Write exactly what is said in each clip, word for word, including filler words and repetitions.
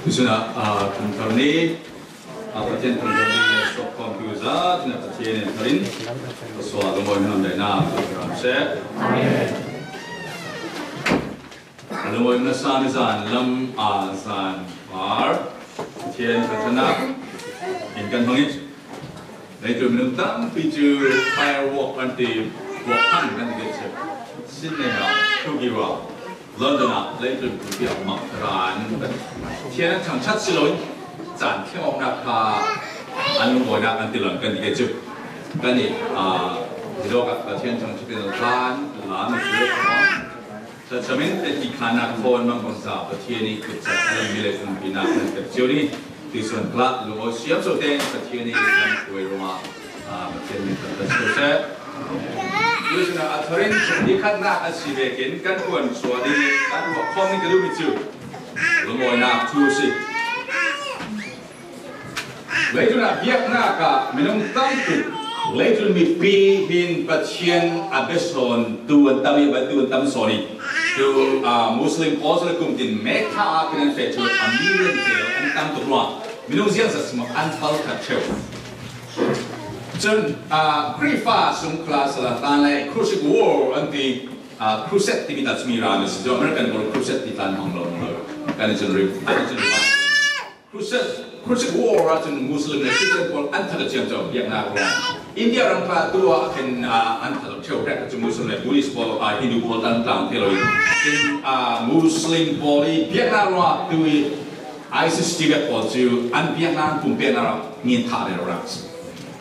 Tuisun ah, ah, kum thar ni, ah, Pathian kum thar ni suak khawmtu zat in ah Pathian in tharin, Pastor Lungawina lam daihna, Pathian ram seh. Lungawina sa ni zan lam, ah, zan par, Pathian ka thana in kan hmang in. Leitlun minung tampi cu firework an ti, vuak hang an ti cu. Sydney ah, Tokyo ah, London ah, leitlun pumpi ah mak ran. Pathian a thangṭhat si loin caan thleng awknak kha an lungawinak an ti lo kan ti cu. Kan i, aa, hi dawk ah Pathian thangṭhat in hlan, hlan a si. Thlacam in tetti khannak thawn mangbangza Pathian i kutcat a lammi le pumpinak kan pek cio ni. Tuisun klah lungawi siam so tein Pathian i kan kuai ruangah, aa, Pathian min kan kan so seh. Tuisun ah a tharin ni khatnak a si vekin kan kuan sual ding kan ruah khawm ni ka duhmi cu lungawinak thu a si. Leitlun ah biaknak ah minung tampi, leitlun mipi hin Pathian a bia sawn tu an tam i, tu an tam sawn i, tu, ah, Muslim pawl cu le kum tin Mecca ah khin an feh cu a million tel an tam tuk ruangah minung ziangzat sungah an hal khat ṭheu. Cun, ah, Khrihfa sung khala sala tan le Crucible War an ti, ah, Crusade timi ta cumi rami si, American pawl Crusade ti tan hmang lo, hmang lo. Kan i cun ri, kan i cun ri. Crusade, Crusade War ahcun Muslim le Christian pawl an that a ciam co biaknak ruang. India ram kha tu ah khin, ah, an that ṭheu hrek ahcun Muslim le Buddhist pawl, ah, Hindu pawl an tlang thei lo i. Cun, ah, Muslim pawl i biaknak ruang tu i ISIS Tibet pawl cu an biaknak pumpiaknak ruang ngin thah rero rak si.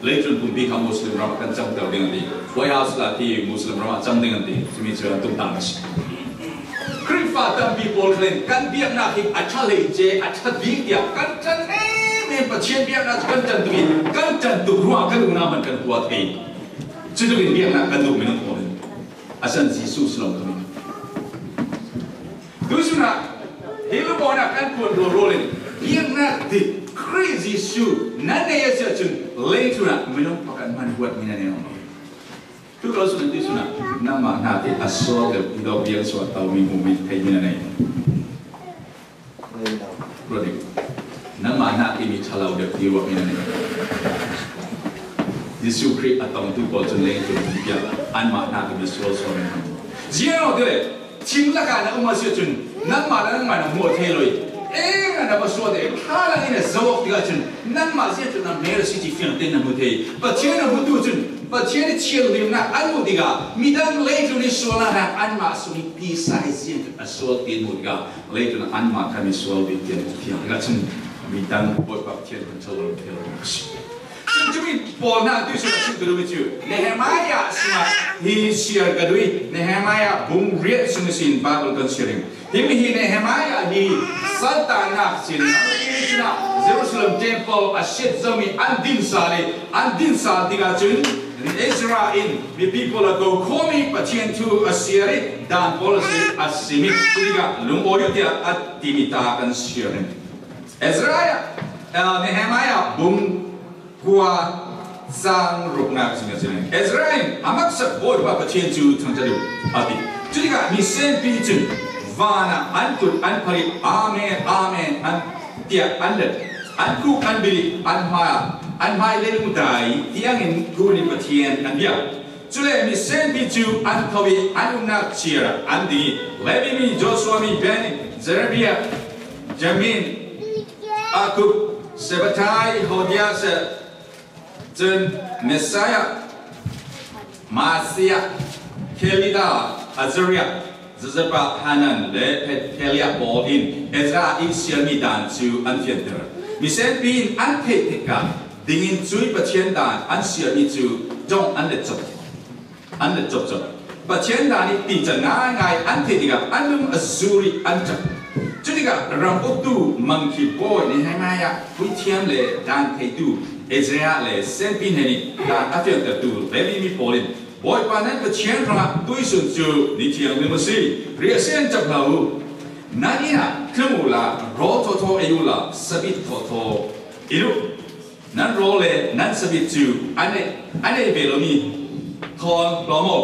Leitlun pumpi kha Muslim ram ah kan cangter ding an ti. White House la ti Muslim ram ah cang ding an ti. Cumi cu an tumtang a si. Khrihfa tampi pawl khalin kan biaknak hi a ṭha hleice, a ṭha bik tiah kan ṭan em em, Pathian biaknak cu kan ṭan tuk i, kan ṭan tuk ruangah kan unau hmanh kan hua thei. Cutuk in biaknak kan duh minung pawl in a san Jesuh si lo kami. Tuisun ah hi lubawknak kan phuan rualrual in biaknak dik Khrih Jesuh nan nei a si ahcun leitlun ah minung pakhat hmanh huatmi nan nei awk lo. Tu ko sun, tuisun ah nangmah hna te a sual deuh i dawh viang sual taumi hmuhmi theihmi na nei. Ruat ding. Nangmah hna timi ṭha lo deuh ti ruahmi na nei. Jesuh Khrih a tongtu pawl cun leitlun pumpi ah anmah hna timi sual sual an hmang. Ziang lo ti le, thim lakah na um a si ahcun nangmah le nangmah na hmuh thei lo i, eng na va sual te, thlalang in na zoh awk tikah cun nangmah ziah cun na mer a si ti fiang tein na hmu thei. Pathian a hmutu cun Pathian i thianghlimnak an hmuh tikah midang leitlun i sualnak hna anmah sung i pisa i ziah cun a sual ti an hmuh tikah leitlun anmah kha misual bik tiang fiang tikah cun midang Bawipa Pathian kan ṭhalo thei lo a si. Cun cumi pawl hna tuisun a chim ka duhmi cu Nehemiah sungah hi siar ka duh i, Nehemiah bung riat sung ihsin Bible kan siar ding. Himi hi Nehemiah hi saltannak sin, Jerusalem temple a siat zomi an din sal i, an din sal tikah cun Ezra in mipi pawl a ko khawm i Pathian thu a siar i, dan pawl a si, a simi, cutikah lungawi uh tiah a timi ta kan siar ding. Ezra, ah, Nehemiah bung kua cang ruknak zing a si. Ezra in a maksak Bawipa Pathian cu thangṭhat uh a ti. Cutikah mi senpi cun van ah an kut an phar i, "Amen, Amen," an tiah an let. An khuk an bil i an hmai ah, an hmai leilung dai tiangin kun i Pathian an bia. Cule mi senpi cu an tho i an umnak ciar ah an ding i Levi mi Joshua mi Bani, Zerebiah, Jamin, Akub, Sabatai, Hodia, se, cun Messiah, Masiah, Kelita, Azariah, Zazapa, Hanan le Petheliah pawl in Ezra i siarmi dan cu an fianter. Mi senpi in an theih tikah dingin cui Pathian dan an siarmi cu dong an let cawk. An let cawkcawk. Pathian dan i tican ngaingai an theih tikah an lung a zur i an ṭap. Cutikah ram uktu mangkhi bawi Nehemiah, puithiam le dan theitu Ezra le senpi hnen i dan a fiantertu Levi mi pawl in Bawipa nan Pathian hrangah tuisun cu ni thianghlim a si, riahsia in cam hlah u. Nan inn ah tlung uhla, rawl thawthaw ei uhla, sabit thawthaw in uh. Nan rawl le nan sabit cu an ei, an ei ve lomi thawn hlawm aw.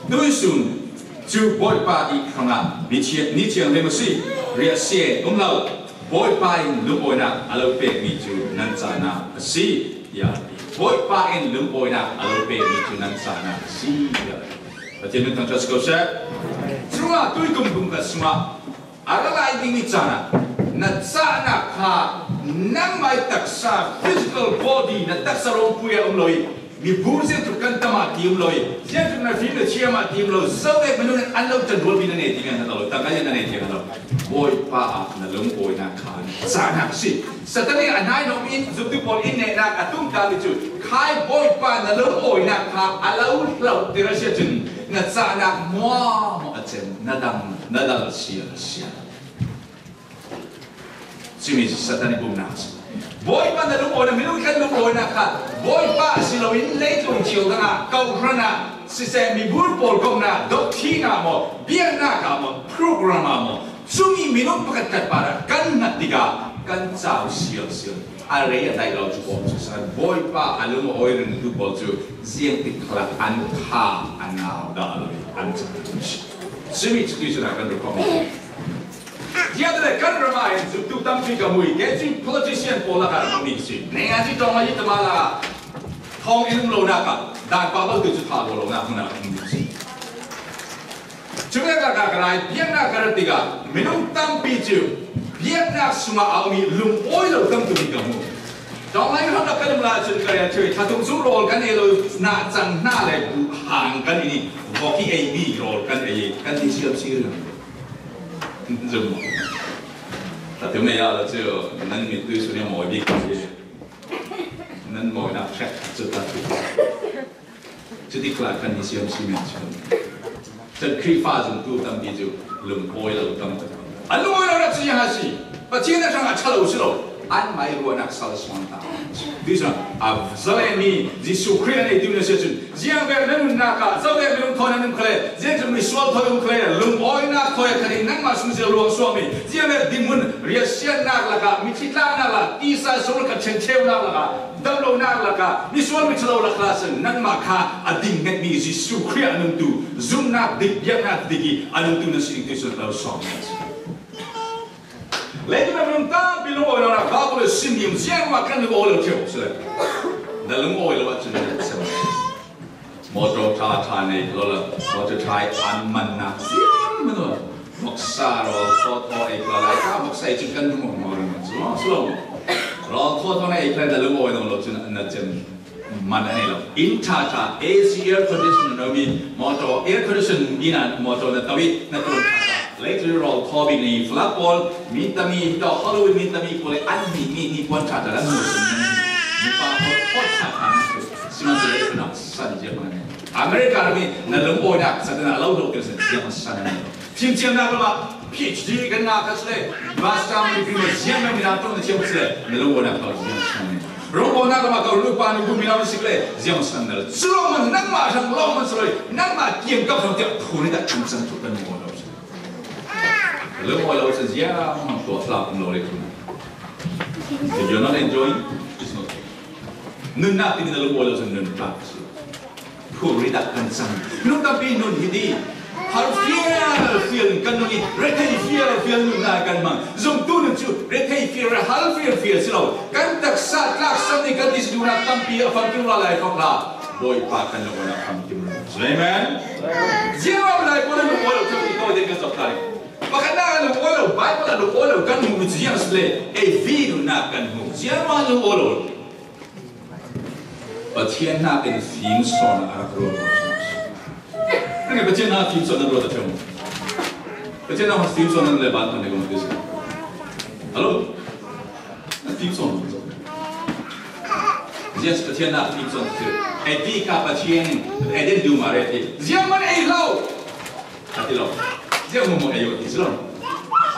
Tuisun cu Bawipa i hrangah ni thiang, ni thianghlim a si, riahsia um lo. Bawipa in lungawinak a lo pekmi cu nan cahnak a si, tiah a ti. Bawipa in lungawinak a lo pekmi cu nan cahnak a si, tiah a ti. Pathian min thangṭhat si ko seh. Curuangah tuikum kum khat sungah a ra lai dingmi caan ah na cahnak kha nangmah i taksa, physical body, na taksa rawngpui ah um lo i, mibur ziangtluk kan tam ah ti um lo i, ziangtluk na fim na thiam ah ti um lo, zonek minung in an lo ṭanrualpi na nei ti ngan lo, tangka na nei ti ngan lo. Bawipa ah na lungawinak kha na cahnak a si. Satan in a hnai nuam in zumtu pawl in nehnak a tumtahmi cu, khai Bawipa na lungawinak kha a lo hlauhter a si ahcun na cahnak muahmuah a cem, na dang, na dal sial sial. Cumi Satan i bumnak a si. Bawipa na lungawinak, minung kan lungawinak kha Bawipa a si loin leitlung thil dang ah, kawhhran ah, siseh, mibur pawl komhnak, doctrine ah maw, biaknak ah maw, program ah maw, cumi minung pakhatkhat parah kan hngat tikah kan cau sialsial. A rei a daih lo cu pawl cu san, Bawipa a lungawi ringtu pawl cu ziangtik khalah an kha, an nau dah lo i an cang. Cumi cu tuisun ah kan rak kong. Ziahdile kan ram ah hin zumtu tampi ka hmu i, kei cu politician pawl lakah rak kong si. Nei a ti tong a i tama lakah thawng in um lonak ah dan pah bal tu cu thah lo lonak hmun ah rak kong si. Cuvek lakah ka rai, biaknak ka rat tikah minung tampi cu biaknak sungah a um i lungawi lo tampi ka hmu. Ṭawng lai hrawmnak kan um lai cun ka rian ṭheu i, thathung cu rawl kan ei lo, na cang hna le buhang kan in i, vok i eimi rawl kan ei i, kan ti siam si rih. Zum. Thathung ei ah lo cu nan mit tuisun i mawi bik si. Nan mawinak hrek cu thathung. Cuti kha kan i siam si men cu. Cun Khrihfa zumtu tampi cu lungawi lo tampi. An lungawi lo rak si a si. Pathian a hrang a ṭha lo si lo. Anmah i ruahnak sal suang ta. Tuisun a zalen mi Jesuh Khrih an ei tu na si ahcun, ziangvek na nunnak ah, zovek minung thawn na nun khale, ziangtluk misual thawi um khale, lungawinak thawi a khan in nangmah sung zia luang suakmi, ziangvek dinhmun riahsiatnak lakah, mithi tlaknak lakah, tisa sung lakah, ṭhenṭheunak lakah, damlonak lakah, misual miṭhalo lakah sin nangmah kha a ding ngetmi Jesuh Khrih a nungtu, zumhnak dik, biaknak dik i a nungtu nan si ding tuisun lo sawm. Leitung a minung tampi lungawi lo nak Baibal sim ding ziangmah kan lungawi lo ṭheu si le. Na lungawi lo ahcun na sem. Motor ṭha ṭha nei lo la, motor ṭha i an mannak ziang man lo. Moksa rawl thaw thaw ei kha lai ka moksa ei cun kan hmu maw ring maw cu maw si lo. Rawl thaw thaw na ei kha na lung awi lo lo cun na cem man a nei lo. Inn ṭha ṭha, A C air condition na mi, motor air condition inn ah motor na tau i na tuan ṭha ṭha. Leitlun rawl thaw bik na i flak pawl, mi tami hi tawh Hollywood mi tami pawl i an mi mi ni puan ṭha ṭha an hmu sin nan hi. Mi pa pawl thaw ṭha ṭha nan hmu. Sima si leitlun ah san ziak man a nei. America ram i na lung awinak sa na lo lo kir sin ziak man san a nei. Fimthiamnak lam ah P H D kan ngah kha si le, master degree maw ziang na mina tong na thiam si le, na lung awnak thaw ziang si le. Rawngawnak lam ah ka rupa nu bu mina si le, ziang san na le. Cu lawng man nangmah hrang lawng man si le, nangmah kiangkap hrang tiah phuri dah kan cang tuk kan lung aw lo si. Lung aw lo si ziang man tuah tlak um lo le tu. If you're not enjoying, it's not. Nunnak ti na lung aw lo si nun tlak si. Phurrit ah kan cang. Minung tampi nun hi ti. Hal fial fial in kan nun i rethei fial fial nun hna kan hmang. Zumtu nun cu rethei fial, hal fial fial si lo. Kan taksa tlaksan nih kan ti si duhnak tampi a famkim lai fak hlah. Bawipa kan lung awnak famkim. Amen. Ziang lai pawh lung aw lo cu i kawi te kan zok lai. Pakhatnak ah lung aw lo, Baibal ah lung aw lo kan hmuh mi cu ziang si le, ei vi nunnak kan hmuh. Ziang mah lung aw lo. Pathian hnakin fim sawn a rak ruat. Ringah Pathian hna fim sawn nan ruat a ṭheu. Pathian hna fim sawn nan le ban kan kong ti. Hello? Fim sawn. Yes, Pathian hna fim sawn a ṭheu. Eti ka Pathian, eti dum a reti. Ziang man ei lo. A ti lo. Ziang hmuahhmuah ei awk ti si lo.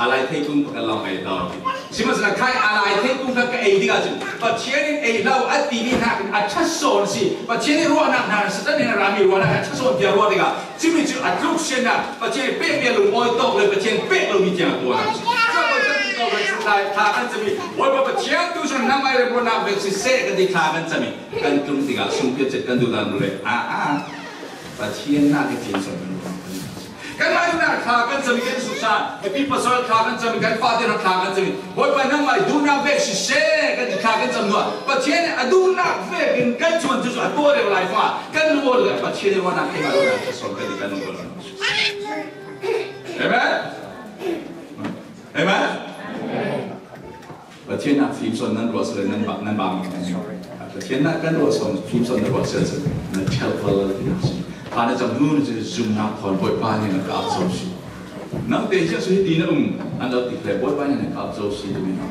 A lai thei kung pakhat lam ei tau. Sihmanhsehlaw khai a lai thei kung kha ka ei tikah cun Pathian in ei lo a timi hna kha a ṭha sawn a si. Pathian i ruahnak hna, Satan in a rami ruahnak a ṭha sawn tiah ruah tikah cumi cu a tluk siannak Pathian i pekmi a lungawi tawk le Pathian pek lomi tiang a tuahnak a si. Cun Bawipa kan tawk kan cun lai thla kan cami Bawipa Pathian tu cun nangmah i remruahnak vek si seh kan ti thla kan cami kan tlung tikah sungphiat cet kan duh dan le ah ah Pathian hna ka fim sawn kan ruah. Kanmah duhnak thla kan cam i kan suksan, mipi pasal thla kan cam i kan fate thla kan cam i, Bawipa nangmah i duhnak vek siseh kan ti thla kan cam hnuah Pathian in a duhnak vekin kan cuan cu a tuah rero lai fangah kan lung aw le Pathian i ruahnak keimah ruahnak thluachuah kan ti kan lung aw. Amen. Amen. Pathian nak fimsawn nan ruah sile nan ba nan ba mi kan. Pathian nak kan ruah sawn fimsawn nan ruah sile na ṭhelh val lal tinak si. Hna na cam nu na cu zumnak thawn Bawipa nih na kap zo si. Nang te ziah su hi ti na um an lo tik le Bawipa nih na kap zo si timi na.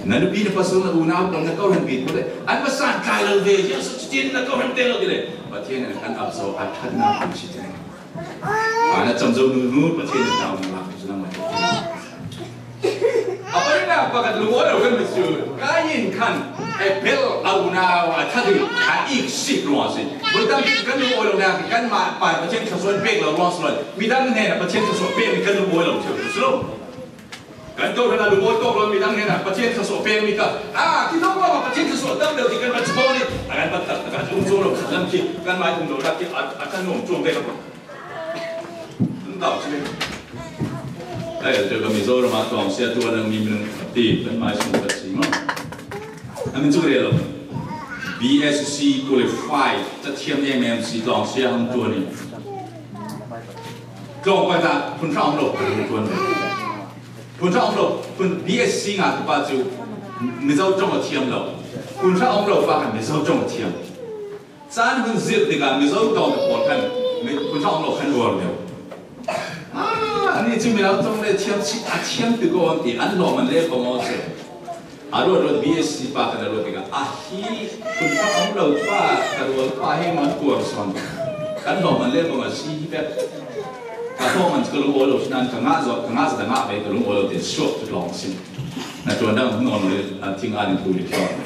Na nupi na pasal na unau pawl na kawhhran bik pawl le an va san kai lo ve ziah su cu tin na kawhhran te lo ti le Pathian nih na kan ap zo a ṭhatnak si te. Hna na cam zo nu nu Pathian nih na um lak cu nang mah. A pahnihnak pakhat lungawi lo kan mi cu, Kain khan Abel a unau a ṭhat i a iksik ruang a si. Vun tampi kan lungawi lonak hi kanmah pa Pathian thluachuah pek lo ruang si lo. Midang hnenah Pathian thluachuah pekmi kan lungawi lo ṭheu si lo. Kan kawhhran ah lungawi tawk lo midang hnenah Pathian thluachuah pekmi kha, a, khi tawk lo ah Pathian thluachuah tam deuh ti kan va chawnh i a kan va tak takah cu um cuang lo khat lam khi kanmah um lo rak khi a, a kan nuam cuang ve lo. Tau si. Ai, tu kami Zoram ah tlawng sia tu nang mi minung ti kan mai sung kat si maw. Amin cu rel. B S C qualified, tathiam M M C tlawng sia hang tu ni. Tlawng pai ta phun hra om lo kan tu ni. Phun hra om lo, phun B S C nga tu pa cu Mizo tlawng a thiam lo. Phun hra om lo pa kan Mizo tlawng a thiam. Caan hun zirh tikah Mizo tlawng pawl khan mi phun hrawng lo khan uar deuh. Ah, ani cu Mizo tlawng le thiam si a thiam ti ko ti an lawmman le pawng aw si. A ruat ruat B S C pa kan a ruat tikah a hi phun hrawng lo pa ka ruat pa he man kuar sawn. Kan lawmman le pawng a si hi pek. Ka lawmman ka lung aw lo si nan ka ngah zawh ka ngah zawh ka ngah ve ka lung aw lo ti suak tu lawng si. Na tuan dang nawn le a thing a ding tu le tlawng.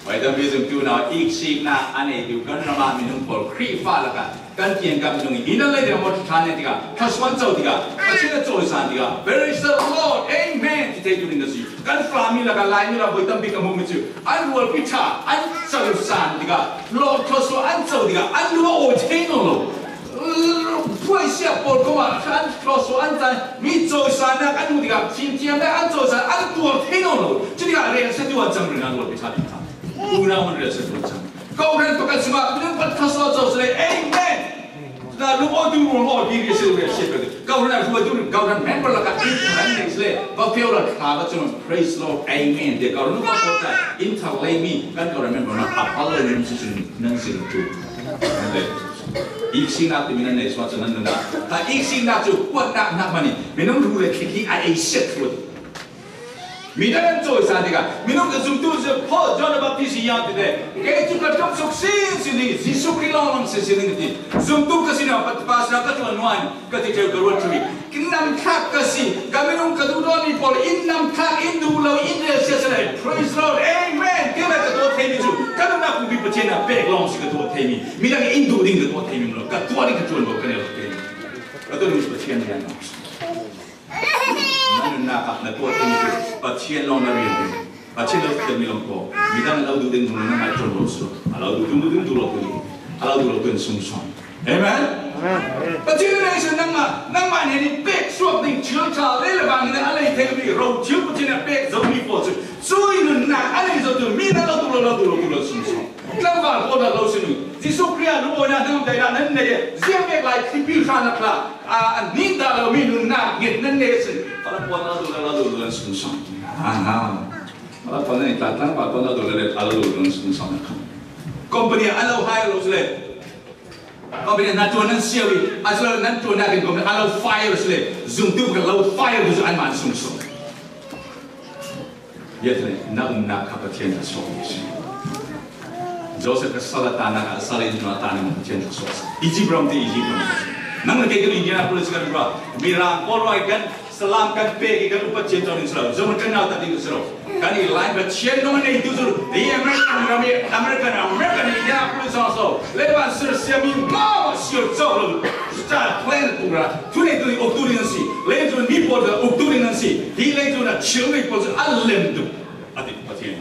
Vitamin zumtu hna iksiknak a neitu kan ram ah minung pawl Khrihfa lakah kan kiangkap minung in nan lei deuh maw ṭha nih tikah, thluasuah co tikah, Pathian a cawisan tikah, Praise the Lord, Amen ti theitu ning kan si. Kan Falam mi lakah Laimi lam voi tampi ka hmuhmi cu an rualpi ṭha an cawisan tikah, law thluasuah an co tikah, an lung a awi thei nawn lo. Puai siah pawl kong ah khan thluasuah an cang, mi cawisannak an hmuh tikah fimthiamnak an cawisan an tuar thei nawn lo. Cutikah rel si tu an cang rih an rualpi ṭha ding kha. Unau an rel si tu an cang. Kawhhran pakhat sungah minung pakhat thluasuah co si le, Amen. Cutikah lung aw tu, lung aw dih rih si, rel si ko. Kawhhran ah hruaitu, kawhhran member lakah in khan nei si le, va feu la ṭha va cun, Praise Lord, Amen. Tiah kawhhran lung aw ko ta, in thar lei mi kan kawhhran member nak a pal lo nan si nan si tu. Iksiknak timi nan nei sual cu nan nunnak. Kha iksiknak cu kuatnak hnak hmanh i minung hru le thli hi a ei siat thluat. Midang an cawisan tikah minung ka zumtu cu Paul, John the Baptist i yang tete, kei cu ka ṭumsuk sinsin i Jesuh Khrih lawng lam sinsin i ka ti. Zumtu ka si nain pa sinah ka ṭuan nuan. Ka ti ṭheu ka ruat ṭheu i, ka nam thlak ka si, ka minung ka duhdawtmi pawl in nam thlak in duh lo in rel siasal ai, Praise Lord, Amen. Keimah ka tuah theimi cu ka nunnak pumpi Pathian a pek lawng si ka tuah theimi, midang in duh ding ka tuah theimi lo, ka tuah ding ka ṭuan ko ka neu theimi. Ka tuah ding Pathian rian lawng si. Na nunnak ah na tuah theimi cu Pathian lawng na rian ding. Pathian lo fialmi lam ko, midang a lo duh ding hmun nangmah ṭuan lo si lo. A lo duh ding duh ding duh lo tu, a lo duh lo tu in sung sawn. Amen. Pathian in a sin nangmah, nangmah hnen in pek suak ding thil ṭha le le vang in a lei thei mi ro thil Pathian in a pek zo mi pawl cu cui nunnak a nei zo tu mi na lo duh lo, lo duh lo, duh lo sung sawn. Tlangval pawl na lo si mi. Jesuh Khrih ah lungawinak hnam daihnak nan nei, ziang bek lai thlipi hra nak hla, a, a nin dah lo mi nunnak nget nan nei a si. Fala pawl na lo duh lo, lo duh lo sung sawn. Amen. Ala pawl nih tla tlang pa pawl na dul le ala lu lung sung song na. Company a lo hire lo sile. Company na tuan nan siawi, a sile nan tuan na kin company a lo fire sile. Zung tu ka lo fire tu an man sung song. Yet le na um na ka Pathian ka song si. Joseph ka sala ta na ka sala in na ta na Pathian ka song si. Egypt ram ti Egypt ram. Nang na ke Indianapolis ka ra. Mirang pawl roi kan Salam kan pek i kan upat chiat cawk ding si lo, zohman kan nautat ding si lo. Kan i lai Pathian nung a neitu cu, the American ram i, American, American i nia pui sawng so, leiban sir siami mah sir cawk lo, star plan tu ra, tu neitu i uktu ding an si, lei cu mi pawl cu uktu ding an si, hi lei cu na chil mi pawl cu a lem tu, a ti Pathian.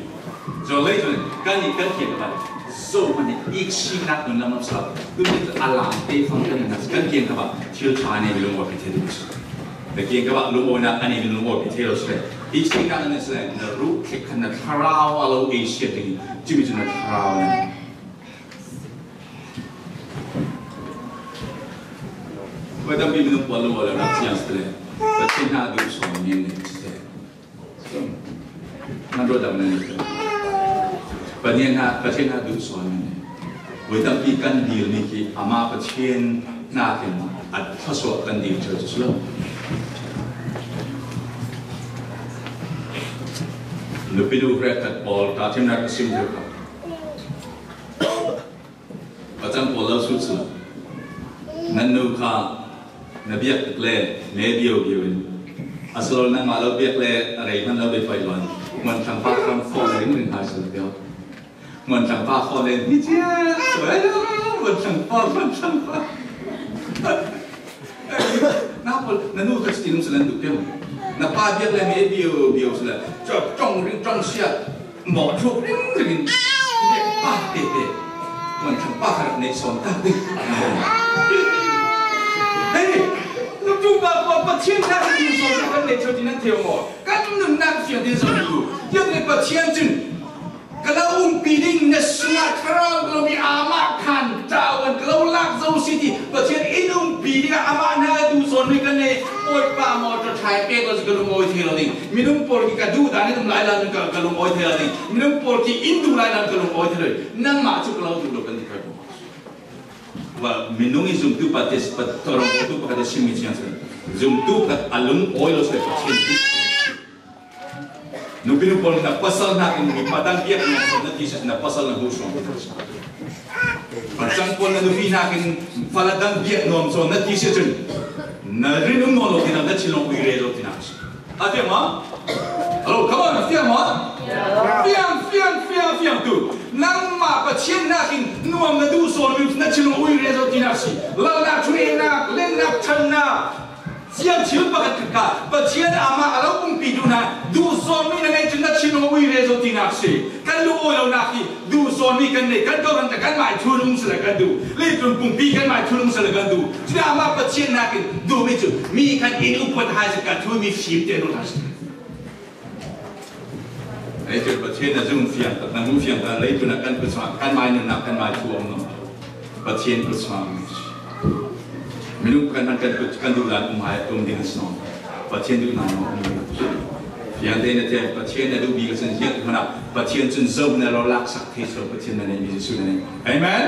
So lei cu kan i kan thian ka Zo mah nih, i siknak nun lam lam sa. Tuni a lam te fang kan na kan kiang kaba thil ṭha nei mi lung aw pi thei ding si. Na kiang kaba lung aw na kan nei mi lung aw pi thei lo si. I siknak nun si na ruh thek kan na thlarau a lo ei siat ding. Cimi cu na thlarau na. Koi tampi minung pawl lung aw lo nak siang si le. Pathian hna duh sawn mi an nei si le. Nan ruat dang nan i Pathian hna, Pathian hna duh sawn mi. Voi tampi kan dil mi khi amah Pathian hna khin a thluasuah kan dil cio cu si lo. Nupi nu hrekkhat pawl tahṭhimnak ka sim deuh kha. Ka cang pawl lo sut si lo. Nan nu kha na biak tuk le me bio bio in a si lo, nangmah lo biak le a rei hman lo bei paih lo in hmuan thlang pa khan phone ring ring hai si lo bio. Hmuan thlang pa phone le ni cia so ai lo hmuan thlang pa hmuan thlang pa. Na pawl na nu ka si ti nung si lan duh bio. Na pa biak le me bio bio si lo. Cawk ṭong ring ṭong sia. Mawh ṭhuk ringring in pa tete. Hmuan thlang pa kha rak neih sawn tak ding. Hei, na ṭum pa pa Pathian hna kan duh sawn kan neih ṭheu ti nan theu maw? Kan nunnak fiang tin sawn tu. Tiang le Pathian cun ka lo umpi ding na sungah thlarau ka lo mi amah khan ṭau an ka lo lak zo si ti Pathian in umpi ding ah amah hna duh sawn mi kan nei. Bawipa maw ṭha ṭhai pek lo si ka lung awi thei lo ding. Minung pawl khi ka duh dan in um lai lo ding ka, ka lung awi thei lo ding. Minung pawl khi in duh lai lo ding ka lung awi thei lo ding. Nangmah cu ka lo duh lo kan ti kha ko. Wa minung i zumtu pa te pa torong ko tu pa ka te sim mi chiang sa. Zumtu pa a lung awi lo sa Pathian. Nupi nu pawl na pasal hna in mi pa dang biak na so na ti sa na pasal na hu so. Pacang pawl na nupi hna in fala dang biak nuam so na ti sa cun na rin um nawn lo ti na na chin long ui re lo ti na. A fiang maw? Hello, come on, a fiang maw? Fiang, fiang, fiang, fiang tu. Nangmah Pathian nakin nuam na duh sawn mi na chin ui re zo ti nak si. Lalnak, ṭhutnak, lennak, ṭhannak. Ziang thil pakhat kha Pathian amah a lo umpi duh hna duh sawn mi na ngei cun na chin ui re zo ti nak si. Kan lungawi lonak hi duh sawn mi kan nei, kan kawhhran kan mai thunung si le kan duh. Leitlun pumpi kan mai thunung si le kan duh. Cuti amah Pathian nakin duh mi cu mi khan in upat hai si ka thu mi fim te hnu hna si. Leitlun Pathian na zung fiang tak, na hmu fiang tak, leitlun ah kan kut sungah kan mai nunnak, kan mai thu a um lo. Pathian kut sungah a um si. Minung kan, kan kut, kan duh dan um hai, um ding a si nawn. Pathian duh hna nawn um ding. Fiang tein a ṭhen, Pathian na duh bik a si ziah hmanh ah, Pathian cun zohhmanh a lo laksak thei si lo, Pathian na neihmi Jesuh na neih. Amen?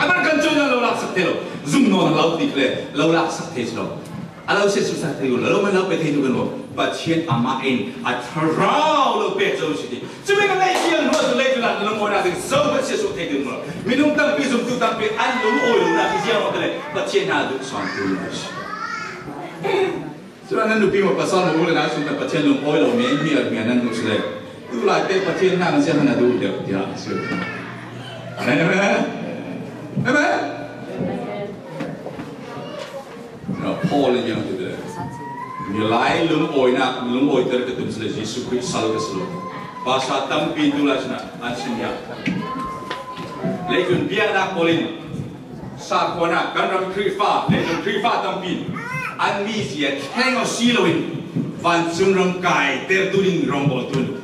Amen. Kan cun a lo laksak thei lo. Zumh nawn a lo ti le, lo laksak thei si lo. A lo siatsuhsak thei lo, lo man lo pe thei tu kan lo. Pathian amah in a thlarau lo pek zo si ti. Cumi kan lei fiang hnu cu lei tu nak lung awi nak ding zo kan siatsuh thei ding lo. Minung tampi zumtu tampi an lung awi lo nak ziang awk le Pathian hna duh sawn tu lo si. Cun nan nupi maw pasal maw u le nau sung kan Pathian lung awi lo mi mi a mi a nan duh si le. Tu lai te Pathian hna ziang na duh deuh tiah a si. Amen. Amen. Paul in a ti te. Milai lungawinak, lungawiter ka tum si le Jesuh Khrih sal ka si lo. Pasal tampi tu lai sinah an si hia. Leitlun biaknak pawl in sakhuanak kan ram Khrihfa, leitlun Khrihfa tampi in an mizia thleng aw si loin vancung ram kaitertu ding rawngbawl tun.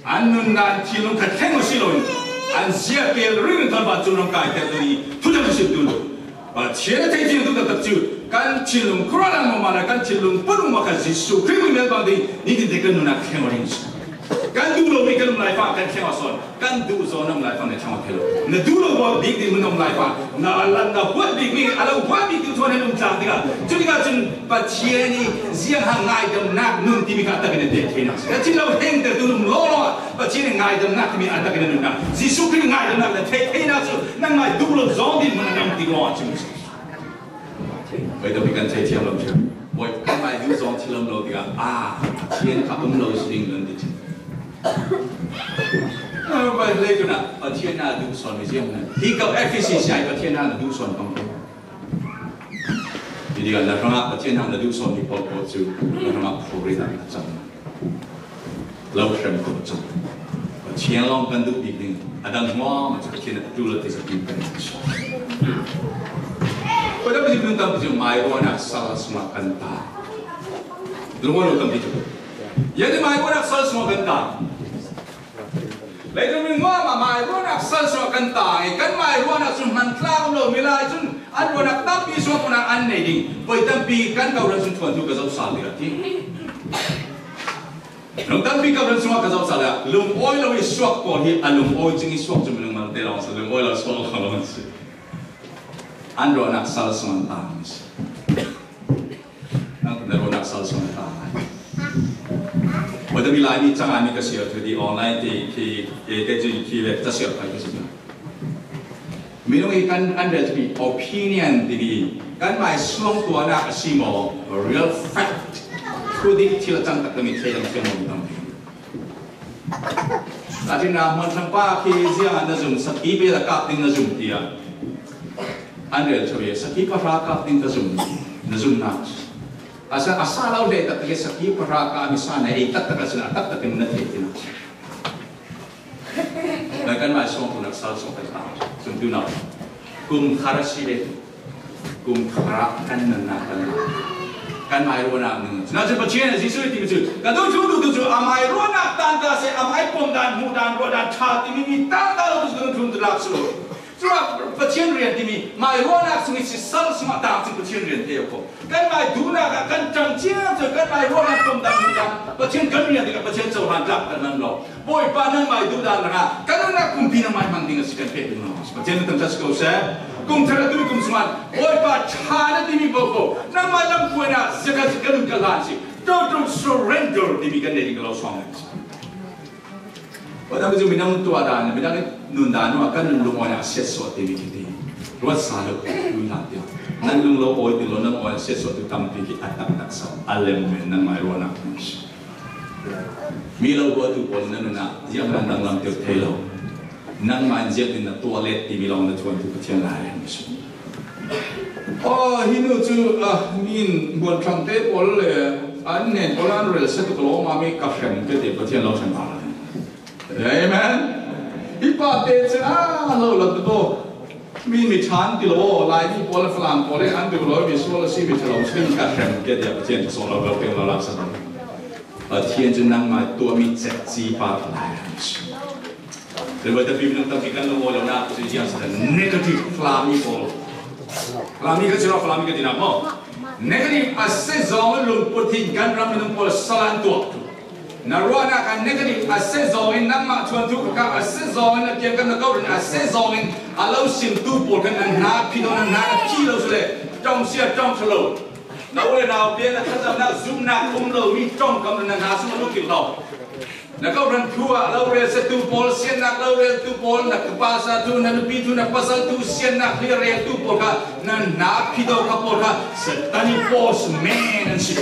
An nunnak thinlung kha thleng aw si loin an ziapel ringring thawn vancung ram kaitertu nih thuthang a sim tu. Pathian a theihfiang tu taktak cu kan thinlung khuaruahnak mah kan thinlung punung mah kha Jesuh Khrih hmui melbang ding nitin te kan nunnak thleng aw ding a si. Kan duh lomi kan um lai fah kan thleng aw sawn. Kan duh zawn a um lai fang na ṭhang aw thei lo. Na duh lo bik ding hmun a um lai fang, na, na, na huat bik mi, a lo huat bik ding thawn an um tlang tikah, cu tikah cun Pathian i ziang hang ngaidamnak nun timi kha a takin a deh theinak si. Ka thin lo hengter tu um lawlaw ah Pathian i ngaidamnak timi a takin a nunnak. Jesuh Khrih ngaidamnak na theih theinak cu nangmah duh lo zawng ding hmun a um tik lawng ah cun si. Voi tampi kan thei thiam lo ṭhiam. Voi kan ngai duh zawng thil um lo tikah, aa, Pathian kha um lo si ding nan ti ṭhiam. Voi leitlun ah Pathian hna duh sawn mi ziang nan. Hi ko Efesi si ai Pathian hna duh sawn pang ko. Hi tikah na hrangah Pathian hna duh sawn mi pawl pawl cu na hrangah phuri dah na cang. Lo hrem ko cang. Pathian lawng kan duh bik ding, a dang hnuam a cu Pathian a ṭul a ti zat ding kan si. Kua dang bik ding tampi cu mairuahnak sal sungah kan ta. Lungawlo tampi cu. Yan i mairuahnak sal sungah kan ta. Leitung mi hnuam ah mairuahnak sal sungah kan ta i kan mairuahnak cu hman tlak um lo, milai cun an ruahnak tampi sungah hmuhnak an nei ding. Voi tampi kan kawhhran sung ṭhuantu ka zoh sal ding a ti. Lung tampi kawhhran sungah ka zoh sal ding. Lungawi lo i suak pawl hi a lungawi cing i suak cu minung malte lawng a si, lungawi lo suak lo an si. An ruahnak sal sungah an ta mi si. Nang na ruahnak sal sungah an ta lai. Voi tampi Laimi cang ah mi ka siar ṭheu ti online ti khi, khi, khi, khi lecture siar pai ka si. Minung i kan an rel timi opinion timi kan mai suang tuahnak a si maw, real fact, thudik thil a cang tak timi thei dang thiam maw, tampi. Latina hmuan thangpa khi ziang ah na zum, sakhi bel a kap ding na zum tiah an rel ṭheu i sakhi pahra kap ding ka zum, na zumnak a sa, a sa lo hlei taktak i sakhi pahra kap mi sa na ei taktak a si na taktak in na thei tinak. Ngai kan mai suang tunak sal suang kan ta. Sung tu nau. Kum khar a si le kum khar ah kan nan nak kan nak. Kan mairuahnak ning. Cuna cun Pathian Jesuh i timi cu ka duh cu duh tu cu a mairuahnak tan ta seh, a mai pom dan, hmuh dan, ruah dan ṭha timi mi tan ta lo tu cu kan ṭhum tu lak si lo. Cun Pathian rian timi mairuahnak sung i si sal sungah tang cun Pathian rian te ko. Kan mai duhnak ah kan ṭang ciang cun kan mairuahnak pom dan, hmuh dan Pathian kan rian tikah Pathian cohlan tlak kan man lo. Bawipa, nangmai duhdan hrangah kan nunnak pumpi nangmai hman ding a si kan pek ding lo. Pathian nih thangṭhat si ko seh. Kum thar atu kum sungah Bawipa ṭha na timi paoh ko nangmai lampuai ah ziakan si kan nun kan hlan si. Total surrender timi kan nei ding ka lo suang. Kua dang cu minung tuah dan, minung nun dan ah kan nun lungawi ah siatsuah timi khi ti. Ruat sa lo, tu hlan tiang. Nan lung lo awi ti lo, nan awi siatsuah tu tampi khi a taktak so. A lem men nangmai ruahnak hmun si. Mi lo buatu pawl nan nun ah ziang nan danglam tir thei lo. Nangmah in ziangtin na tuah let timi lawng na ṭhuantu Pathian lai an si. Aw, hi nu cu, ah, min buan ṭhangte pawl le an hnen pawl an rel se tuk lawng ah mi ka hrem ke ti Pathian lo ṭhen lai. Amen. Hi pa te cu, ah, lo lo tu. Mi mi ṭhan ti lo, Laimi pawl le Falam pawl le an duh lo, mi sual a si mi ṭha lo si ka hrem ke ti Pathian ṭhasuak lo lo peng lo lak sa lo. Pathian cu nangmah tuahmi cekci pa lai an si. Lebaw tapi minung tampi kan lung aw lo nak cu ziang si negative Falam mi pawl. Falam mi ka si lo, Falam mi ka ti nak maw? Negative a si zong lungput hin kan ram minung pawl salan tuak. Na ruahnak a negative a si zong in nangmah ṭhuantu kha a si zong in na kiangkam na kawhhran a si zong in a lo simtu pawl kha na hna phi lo, na hna na phi lo si le ṭong sia ṭong ṭha lo. Na u le nau pian na thlacamnak zumhnak um lo mi ṭongkam na hna sung a lukilh lo. Na kawhhran thu ah lo rel setu pawl, siannak lo reltu pawl, na pastor thu, na nupi thu, na pasal thu, siannak hi reltu pawl kha na hna phi lo kha pawl kha Satan i postman an si.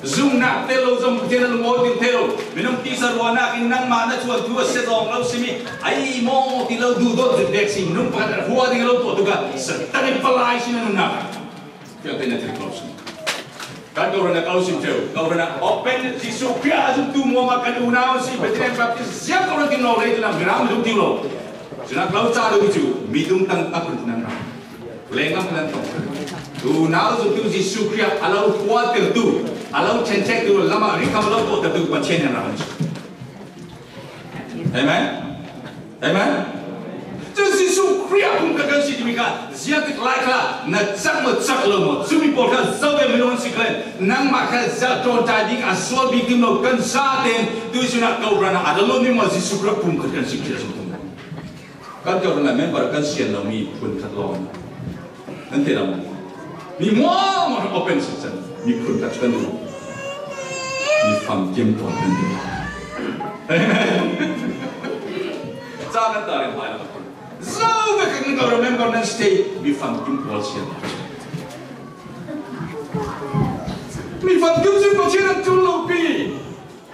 Zumhnak tel lo zong Pathian a lungawtin thei lo. Minung tisa ruahnak in nangmah na ṭhuantu a si zong lo simi a i maw ti lo duhdawt zut dek si. Minung pakhat a hua ding a lo tuah tu kha Satan i palai si na nunnak. Fiangte na thil ko si. Kan kawhhran a kal sim ṭheu. Kawhhran a open Jesuh Khrih a zumtu muam ah kan unau si Bethlehem Baptist ziang kawhhran tim lo lei tu na miram zumtu lo. Cun a klo ca lo cu mi tung tang a kun nan ra. Lengam nan tong. Unau zumtu Jesuh Khrih a lo huatertu, a lo ṭhenṭhektu, lamah rikham lo tuahtertu Pathian nan ra. Amen. Amen. Cu Jesuh Khrih a pumkhat kan si timi kha ziangtik lai kha na cak maw cak lo maw? Cumi pawl kha zo ve minung an si kha nangmah kha za ṭawnṭai ding a sual bik tim lo kan sa ten tui cun ah kawhhran ah a lo mi maw? Jesuh Khrih a pumkhat kan si khi a zong kan kawhhran ah member kan sian lo mi pumkhat lawng. Kan ti lo. Mi muam muam open section. Mi phun tak kan duh. Mi famkim pawl kan duh. Amen. Ca kan ta reng pai lo. Zo ve kan ka remember nan stay. Mi famkim pawl sian. Mi famkim cu Pathian an tul lo pi.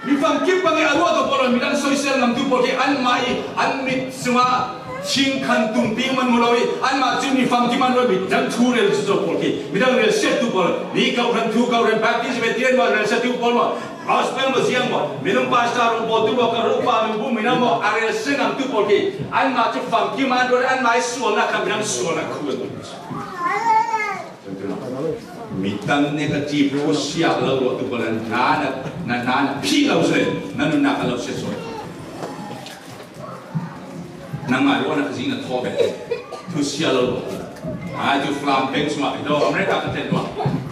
Mi famkim bang i a ruah tu pawl, midang soisel ngamtu pawl khi anmah i an mit sungah Ching khan tum pi man mu lo i, anmah cu mi famkim an ruat, midang thu rel cu pawl khi, midang rel siat tu pawl, mi kau hran thu, kau hran baptism, Presbyterian maw, rel siat tu pawl maw, gospel maw, ziang maw, minung pastor rung pawl tu maw, ka rupa min bu minung maw, a rel siat ngam tu pawl khi, anmah cu famkim an ruat, anmah i sualnak kha midang sualnak khu an. Midang negative thu siah lo ruah tu pawl an hna na, na hna na phih lo si, na nunnak a lo siat sual. Nangmah ruahnak zing na thaw ve. Thu sia lo. Ai tu Falam peng sungah, hi tu America ka tel ruah.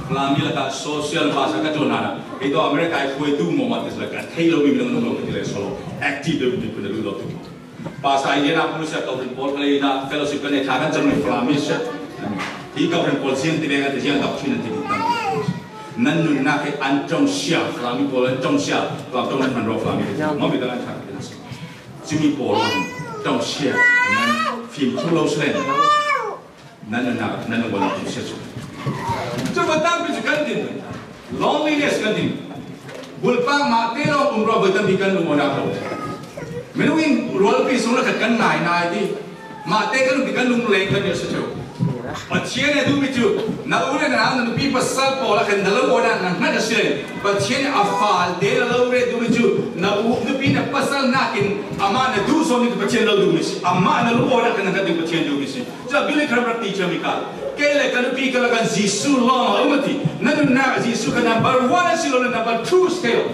Falam mi lakah social pastor ka tlawng hna. Hi tu America i hruaitu maw mah te sila ka thei lo mi minung lo ka ti le solo. Active lo mi kun lo tu. Pastor Indianapolis a Cowden Paul ka le na fellowship ka ne tha kan chang mi Falam mi se. Hi Cowden Paul ziang ti ve kan ti ziang dok chin an ti tam. Nan nunnak he an tong sia, Falam mi pawl an tong sia, Falam tong nan man ro Falam mi. Maw mi dang an thak. Cumi pawl an tong sia, nan fim thu lo selen. Nan, nan, nan, nan, nan, nan, nan, nan, cu va tampi cu kan din. Loneliness kan din. Bulpak mah te lawng um rua va tampi kan lung awnak lo. Minung in rualpi sung le khat kan ngai nai ti. Mah te kan lung ti kan lung leng kan ia si cu. Pathian he duhmi cu, na u le na nau, na nupi pasal pawl a khan na lo awnak na hngat a si le, Pathian he a fale na lo re duhmi cu, na u, nupi, na pasal nakin amah na duh sawn mi cu Pathian lo duhmi si. Amah na lo awnak khan na hngat ding Pathian duhmi si. Cun Billy Graham rak ti ciami kha, kei le ka nupi ka lak ah Jesuh lawng a um a ti. Na nunnak ah Jesuh kha number one a si lo le number two si thei lo.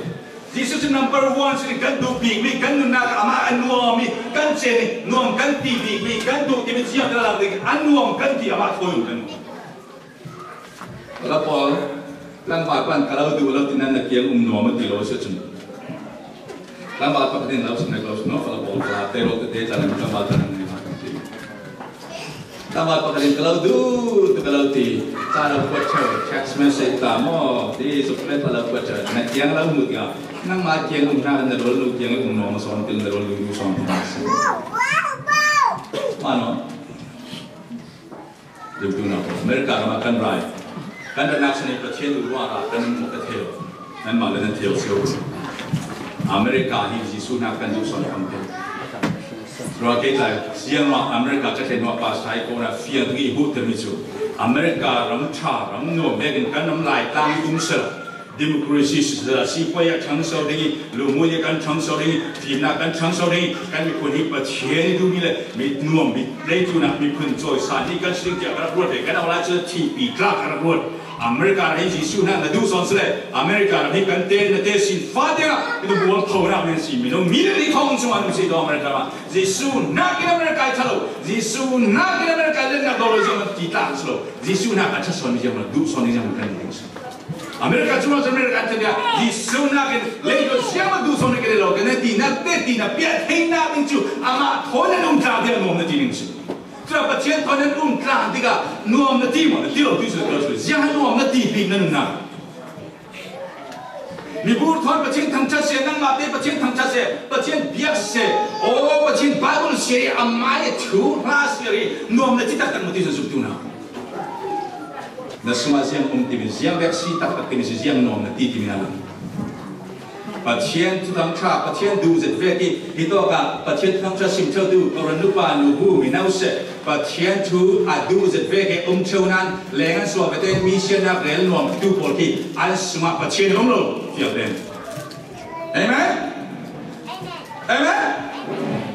Jesuh cu number one si kan duh bikmi, kan nunnak ah amah a nuam i kan cen i nuam kan ti bikmi, kan duh timi ziang kan lak ding a nuam kan ti amah thawi um kan. Ka la pawl, tlangval pan ka lo duh lo ti nan na kiang um nuam a ti lo si cun. Tlangval pakhat in lo si nak lo si no, ka la pawl, ka la te lo te te caan tlangval kan ngai kan ti. Tlangval pakhat in ka lo duh tu ka lo ti, ca lo kuat ṭheo, text message ta maw, ti suklet a lo kuat ṭheo, na kiang lo hmuh tikah, nangmah kiang um hna, na rual nu kiang um nuam a sawn, til na rual nu sawn hna si. Mah no. Dum tu na America ram ah kan rai. Kan ratnak sin i Pathian duh ruangah kan um ka thei lo. Nanmah le nan thei lo si lo. America hi Jesuh hna kan duh sawn kan thei. Rua kei tlai, siang ruah America ka thlen ruah pastor i kona fiang ding i hmuhtermi cu America ram ṭha, ram nuam vekin kan ram Laitlang i um sal. Democracy si sal, sipuai a ṭhangso ding i, lungmuai a kan ṭhangso ding i, fimnak kan ṭhangso ding i, kan miphun hi Pathian i duhmi le mi nuam, mi leitlun ah miphun cawisan hi kan si ding tiah ka rak ruat ve. Kan awlai cu thihpi tlak ka rak ruat. America ram hi Jesuh hna na duh sawn si le, America ram hi kan te, na te sin fa tiang ah, mi bual phonak men si, minung mi le ni thong chung an si daw America ram. Jesuh hnakin America i ṭha lo, Jesuh hnakin America lennak daw lo ziang ti tlak si lo, Jesuh hnak a ṭha sawn mi ziang, duh sawn mi ziang kan ding si. America cu America an ṭha Jesuh hnakin leitlun ziang duh sawn mi kan lo, kan ti na te ti na piah theinak ding cu amah thawn an um tla tiang nuam na ti ding si. Cun Pathian thawn nan um tlang tikah nuam na ti maw, na ti lo ti cu, ziang nuam na ti bik na nunnak. Mibur thawn Pathian thangṭhat seh, nangmah te Pathian thangṭhat seh, Pathian biak seh, aw, Pathian Bible seh, amah i thu hla seh, nuam na ti taktak na ti cu zumtu hna. Na sungah ziang um timi, ziang vek si taktak timi si, ziang nuam na ti timi hna lo. Pathian thuthang ṭha, Pathian duh zet vek i, hitawk ah Pathian thuthang ṭha sim ṭheu tu, Korin nupa, nubu, mino seh, Pathian thu a duh zet vek i um ṭheu nan, leng an suak vete, mi siannak rel nuam tu pawl khi an sungah Pathian a um lo, fiang len. Amen? Amen?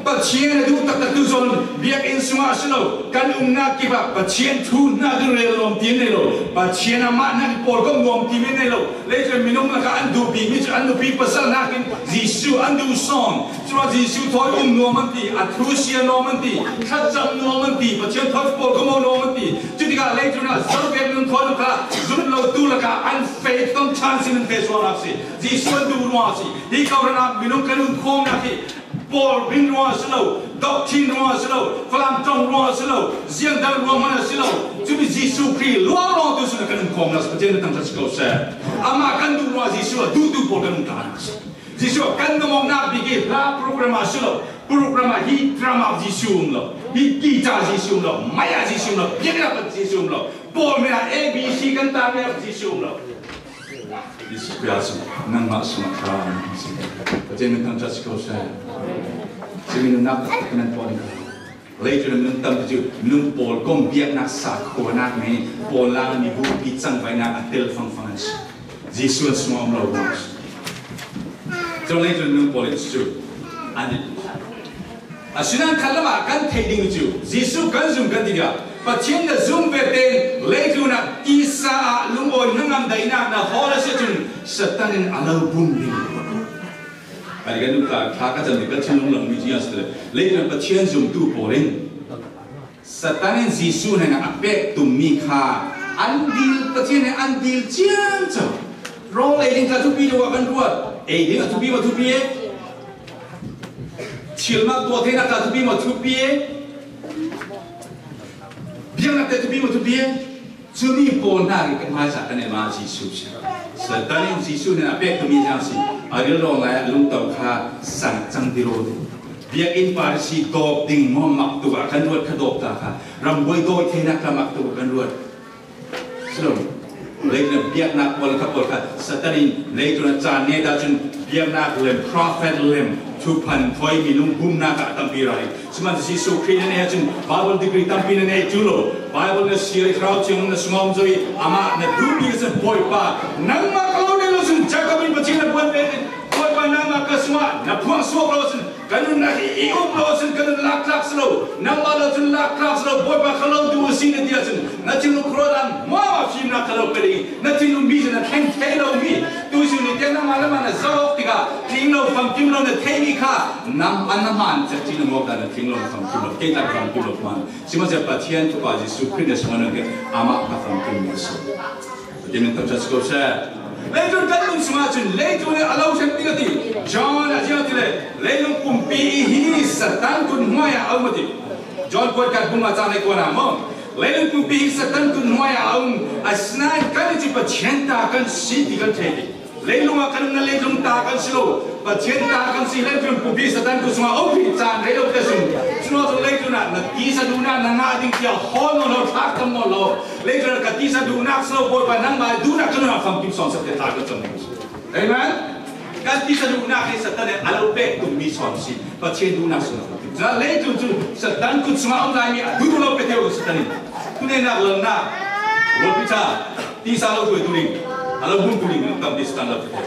Pathian a duh taktak tu zawn biakinn sungah a si lo, kan umnak kip ah Pathian thu hna tu rel nuam ti an nei lo, Pathian amah hna tu pawl ko nuam ti an nei lo. Leitlun minung lakah an duh bikmi cu an nupi pasal hnakin Jesuh an duh sawn. Cuma Jesuh thawi um nuam an ti, a thu sia nuam an ti, thlacam nuam an ti, Pathian thawi pawl ko nuam an ti. Cutikah leitlun ah zalbek nun thawi lakah zumh lo tu lakah an fei tong chan sin an fei sualnak si. Jesuh an duh ruang a si. Hi kawhhran ah minung kan um khawmnak hi Paul hmin ruang a si lo, doctrine ruang a si lo, Falam ṭong ruang a si lo, ziangdang ruang hmanh a si lo. Cumi Jesuh Khrih luang ruang tu sin kan um khawmnak si. Pathian na thangṭhat si ko seh. Amah kan duh ruang Jesuh a duhtu pawl kan um tla si. Jesuh kan ngamawknak bik i hla program a si lo, program a hi drama Jesuh um lo, hi guitar Jesuh um lo, maya Jesuh um lo, biaknak Jesuh um lo, Paul hmanh a A B C kan tar Jesuh um lo. Jesuh Khrih cu nangmah sungah thla an si. Pathian min thangṭhat si ko seh. Cumi nunnak taktak nan pawh an Leitlun a minung tampi cu minung pawl kong biaknak sakhuanak nih pawl lang mi bupi cangvaihnak a tel fangfang an si. Jesuh an sungah um lo. Cun leitlun minung pawl in cu an i Asinain khat lamah kan theih ding cu Jesuh kan zum kan ti tikah Pathian na zum ve tein leitlun ah tisa ah lungawi hnangam daihnak na hawl a si ahcun Satan in a lo bum ding. Kha kan duh tla, thla ka cam ti kan thinlung lam mi cia si le leitlun ah Pathian zumtu pawl in Satan in Jesuh hnenah a pek tummi kha an dil, Pathian he an dil ciamco. Rawl ei ding tla thupi deuh ah kan ruat, ei ding a thupi maw thupi e? Thilmak tuah theinak tla thupi maw thupi e? Biaknak te thupi maw thupi e? Cumi pawl hna rih kan hmaisa kan em ah Jesuh si. Satan in Jesuh hnenah a pek tummi ziang si. A rilrawn lai ah lungto kha sang cang ti raw ti. Biakinn parisi dawp ding maw mak tuk ah kan ruat kha dawp ta kha. Rambuai dawi theinak tla mak tuk ah kan ruat. Si lo. Leitlun biaknak pawl kha pawl kha Satan in leitlun a caan neta cun biaknak lem, prophet lem, thuphan fawi minung bumnak ah tampi ra ding. Sihmanhsehlaw Jesuh Khrih na neih ahcun Bible degree tampi na neih cu lo. Bible na siar i thlarau thiang na sungah um zo i amah na duhmi ka cun Bawipa, nangmah ka lo neih lo cun Jacob in Pathian na buan ve. Bawipa, nangmah ka sungah na phuang suak lo cun Ka nun nak i, i um lo sin, ka nun lak tlak si lo. Nangmah lo cun lak tlak si lo. Bawipa, ka lo duh a si na ti ahcun na thinlung khuaruahdan hmuahhmuah fimnak ka lo pe ding. Na thinlung mi cun na thleng thei lo mi. Tu sin ni tiang nangmah lamah na zoh awk tikah tling lo, famkim lo na theihmi kha nang an na hmaan cek cin a ngawk dah na tling lo, na famkim lo. Kei tla ka famkim lo hmaan. Sihmanhsehlaw Pathian Fapa Jesuh Khrih na sungah na tiang amah ka famkim mi a si. Pathian min thangṭhat si ko seh. Leitlun kan nun sungah cun leitlun in a lo hrem ding a ti. John a ziang ti le, leilung pumpi hi Satan kut hnuai ah a um a ti. John kuat khat bung a cang le kuat ah maw? Leilung pumpi hi Satan kut hnuai ah a um. Asinain kan i cu Pathian ta kan si ti kan thei ding. Leilung ah kan umnak leitlung ta kan si lo. Pathian ta kan si, leitlun pumpi Satan kut sungah a um hi caan rei lo te sung. Cuno cu leitlun ah na tisa duhnak na ngah ding tiah hawl nawn lo, thlak tam nawn lo. Leitlun ah ka tisa duhnak si lo, Bawipa, nangmah duhnak ka nun ah famkim sawn sak te tla ka cam ding si. Amen? Kan tisa duhnak hi Satan in a lo pek tummi sawn si. Pathian duhnak si lo. Cun leitlun cu Satan kut sungah a um laimi a duh lo pe te Satan in. Tunenak lalnak, rualpi ṭha, tisa lo tuai tu ding, a lo bum tu ding, tam ti Satan lo pe te.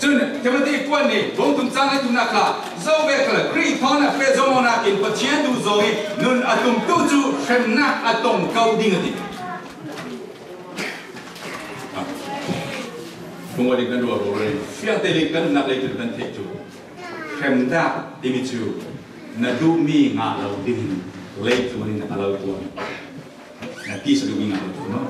Cun Timothy kuat nih bung thum cang le thumnak kha zoh ve kha le, Khrih thawn a pehzawh awknak in Pathian duh zong i nun a tumtu cu hremnak a tong ko ding a ti. Phungua ding kan ruah rori, fiangte le kan nak lei kan theih cu hremnak timi cu na duhmi ngah lo ding in leitlun in a lo tuah. Na tisa duhmi ngah lo cu maw?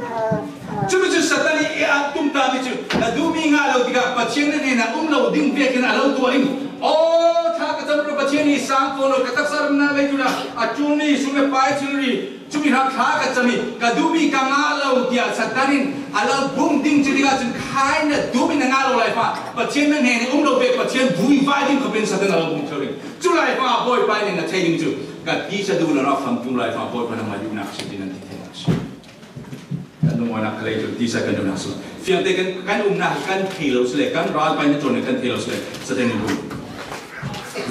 Cumi cu Satan i a tumtahmi cu na duhmi ngah lo tikah Pathian na hnenah um lo ding vekin a lo tuah ding. Aw, thla ka cam rua, Pathian i sang ko lo, ka taksa ram na lei cu na a ṭulmi sum le pai thilri cumi hra thla ka cam i ka duhmi ka ngah lo tiah Satan in a lo bum ding cu tikah cun khai na duhmi na ngah lo lai fa Pathian na hnen i um lo ve, Pathian vui vai ding khawpin Satan a lo bum thlo ding. Cu lai fa Bawipa nih na thei ding cu ka tisa duh lo na famkim lai fa Bawipa nangmah duhnak si ti nan ti thei si. Kan lungawinak kha lei cu tisa kan duhnak si lo. Fiangte kan, kan umnak kan thei lo si le, kan ral pai na ṭuan kan thei lo si le, Satan in bum.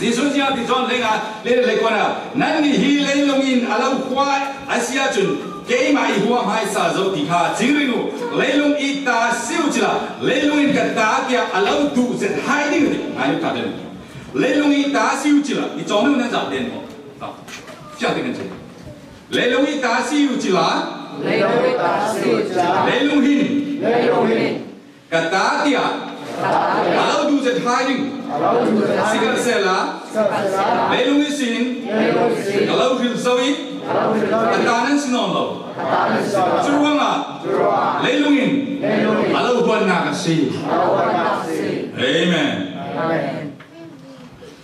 Jesuh ziah ti John lei nga, lei le kuana, nannih hi leilung in a lo hua a si ahcun keimah i hua hmaisa zo ti kha cing ring u. Leilung i ta si u cila, leilung in ka ta tiah a lo duh zet hai ding a ti. Ngai ka den. Leilung i ta si u cila, i cawng nan zat den maw? Fiangte kan cing. Leilung i ta si u cila. Leilung i ta si u cila. Leilung hin. Leilung hin. Ka ta tiah. Ka ta tiah. A lo duh zet hai ding. A lo duh zet hai ding. Sikhalsehla. Sikhalsehla. Leilung ihsin. Leilung ihsin. Ka lo hril zo i. Ka lo hril zo i. Ka ta nan si nawn lo. Ka ta nan si nawn lo. Curuangah. Curuangah. Leilung in. Leilung in. A lo huatnak a si. A lo huatnak a si. Amen. Amen.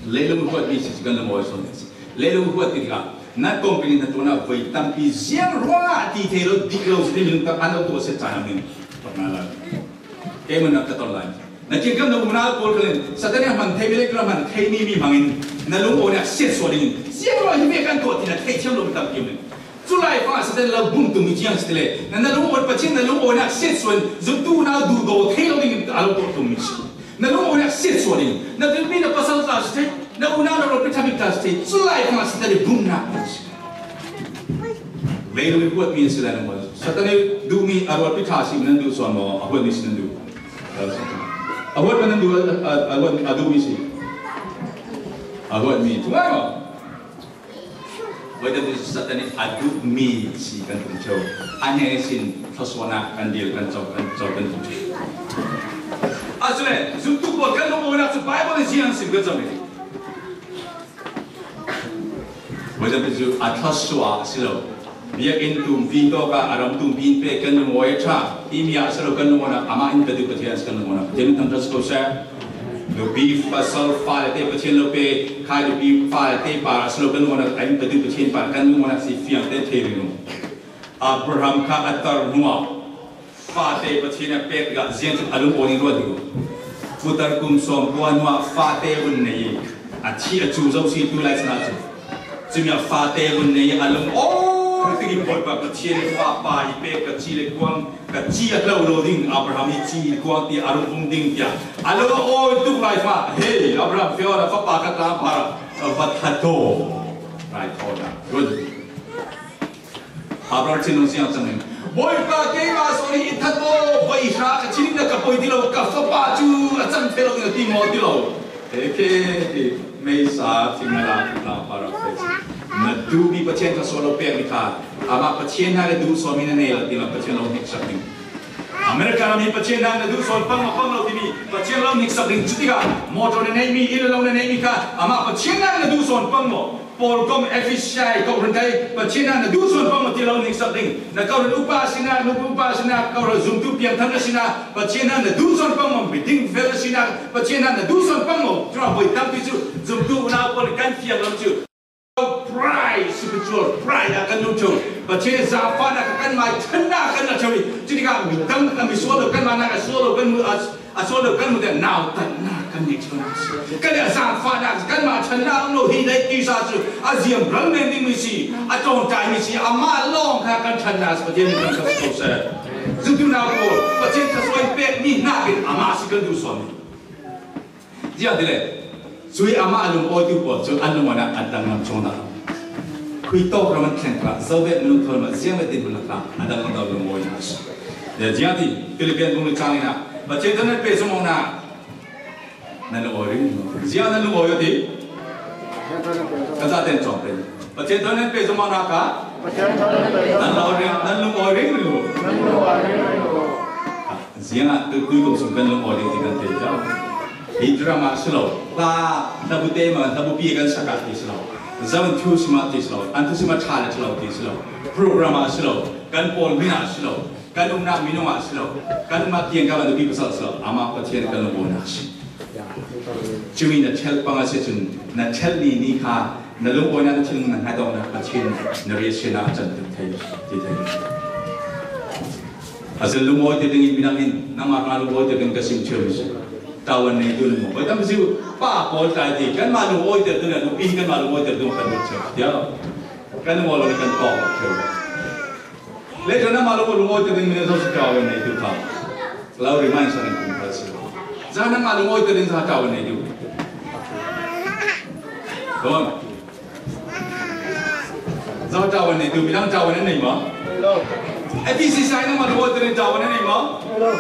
Leilung huatmi si kan lamawi sawn si. Leilung huat tikah na kongpin na tuan ah voi tampi ziang ruangah ti thei lo, dik lo si, minung tak an lo tuah set caan min. Pakna lai. Kei man ka ton lai. Na kin kam na umna pawl khalin Satan a hman thei mi le kula hman thei mi mi hmangin na lung awnak siat suah dingin ziang ruang hi ve kan tuah ti na thei thiam lo tampi min. Cu lai fa Satan lo bum tum mi ciang si le na, na lung awn Pathian na lung awnak siat suah in zumtu na duh daw thei lo dingin a lo tuah tum mi si. Na lung awnak siat suah ding. Na dil mi na pasal tla si thei. Na unau na rualpi ṭha bik ṭha si, cu lai hmang a Satan i bumnak a si. Leilung i huatmi an si lai lo maw? Satan i duhmi a rualpi ṭha si nan duh sawn maw? A huatmi si nan duh. A huatmi nan duh, a, a, a huat, a duhmi si. A huatmi. Thungai maw? Voidam Satan i a duhmi si kan tum cio. A hne sin thluasuahnak kan dil kan co, kan co kan tum cio. Asile, zumtu pawl kan lungawnak cu Bible in ziang sim kan cam i. Voidam cu a thluasuah a si lo. Biakinn tumpi tawk ah a ram tumpi in pek kan lungawi a ṭha. Hi mi ah a si lo kan lungawnak amah in petu Pathian a si kan lungawnak. Pathian in thangṭhat si ko seh. Nupi pasal fale te Pathian lo pe, khai nupi fale te par a si lo kan lungawnak, a in petu Pathian par kan lungawnak si fiang te thei rih lo. Abraham kha a tar hnuah fate Pathian a pek tikah ziangtik a lungawi ning ruat hi ko. Putar kum sawm kua hnuah fate vun nei i a thi a cu zo si tu lai sinah cu. Cumi ah fate vun nei i a lungawi tik i Bawipa Pathian i fapa i pek ka ci le kuang ka ci a hlo lo ding, Abraham i ci kuang ti a rung um ding tiah a lungawi tuk lai fa. Hei, Abraham fiaw na fapa ka tla par a va that aw. Rai thaw na. Good. Abraham thinlung siang cang in, Bawipa, keimah sawn i that maw? Voi hra ka thin in na ka poi ti lo, ka fapa cu a cang thei lo, na ti maw ti lo. He, ke, ti, meisa, thing na la, thing la, para, na duhmi Pathian ka sual lo pekmi kha, amah Pathian hna le duh sawmi na nei lo ti lo, Pathian lo hnik sak ding. America ram hi Pathian hna na duh sawn pang maw pang lo timi Pathian lo hnik sak ding. Cutikah motor na neihmi, inn lo na neihmi kha amah Pathian hna na duh sawn pang maw? Pawlkom F C I ko run kai Pathian hna na duh sawn pang maw ti lo hnik sak ding. Na ko run upa sinah, nupi upa sinah, ko run zumtu piangthar na sinah Pathian hna na duh sawn pang maw? Miding fel na sinah Pathian hna na duh sawn pang maw? Tura voi tampi cu zumtu unau pawl kan fiang lo cu. Pride, spiritual pride ah kan lum ṭheu. Pathian zaangfahnak ah kanmah ṭhannak kan la ṭheu i, cutikah midang a mi sual lo, kanmah nak a sual lo kan mu, a, a sual lo kan mu tiah nautatnak kan neih ṭheu. Kan i a zaangfahnak, kanmah ṭhannak lo hi lei tisa cu a ziam ral men dingmi si, a ṭawngṭaimi si, amah lawng kha kan ṭhannak si Pathian nih kan ka ko seh. Zumtu nau pawl, Pathian thluasuah in pekmi hnakin amah si kan duh sawn. Ziangahtile, cui amah a lungawitu pawl cu an lungawnak a dang lam chung dah. Khuitawk ram an thleng hlah, zovet minung thawn mah ziang le tin hmun hlah, a dang lam lo lungawinak a si. Le ziangti, Philippian bung le cang in ah, Pathian thawn nan pehzom awknak, nan lungawi ring. Ziang nan lungawi aw ti? Kan zaten cawng pei. Pathian thawn nan pehzom awknak kha, nan lungawi ring, nan lungawi ring ring. Ziangah tu, tuikum sung kan lungawi ding ti kan thei cia. Hi drama si lo, hla, hlabu te ma, hlabu pi kan sak ah ti si lo. Zoh in thu si ma ti si lo, an thu si ma ṭha le ṭha lo ti si lo. Program ah si lo, kan pawl min ah si lo, kan umnak minung ah si lo, kan umnak kiangkap ah nupi pasal si lo, amah Pathian kan lungawnak si. Cumi na ṭhelh pang a si cun, na ṭhelh ni ni kha, na lungawinak na thinlung na hngatawknak Pathian na riahsianak a can tuk thei, ti thei. A zin lungawi te ding in midang in, nangmah hnga lungawi te ding ka sim ṭhiam si. Tawan neitu na maw? Voi tam si pa pawl tlai ti, kanmah lungawi te tu na nupi hi kanmah lungawi te tu kan lut ṭhiam. Tiah kan lungawi lo le kan tawk ṭhiam. Le tu nangmah lungawi lungawi te ding mi na zo si tawan neitu kha. Lo remind sa kan kum kha si. Za nangmah lungawi te ding za tawan neitu. Don. Zo tawan neitu, midang tawan an nei maw? Nei lo. A P C C I nangmah lungawi te ding tawan an nei maw? Nei lo.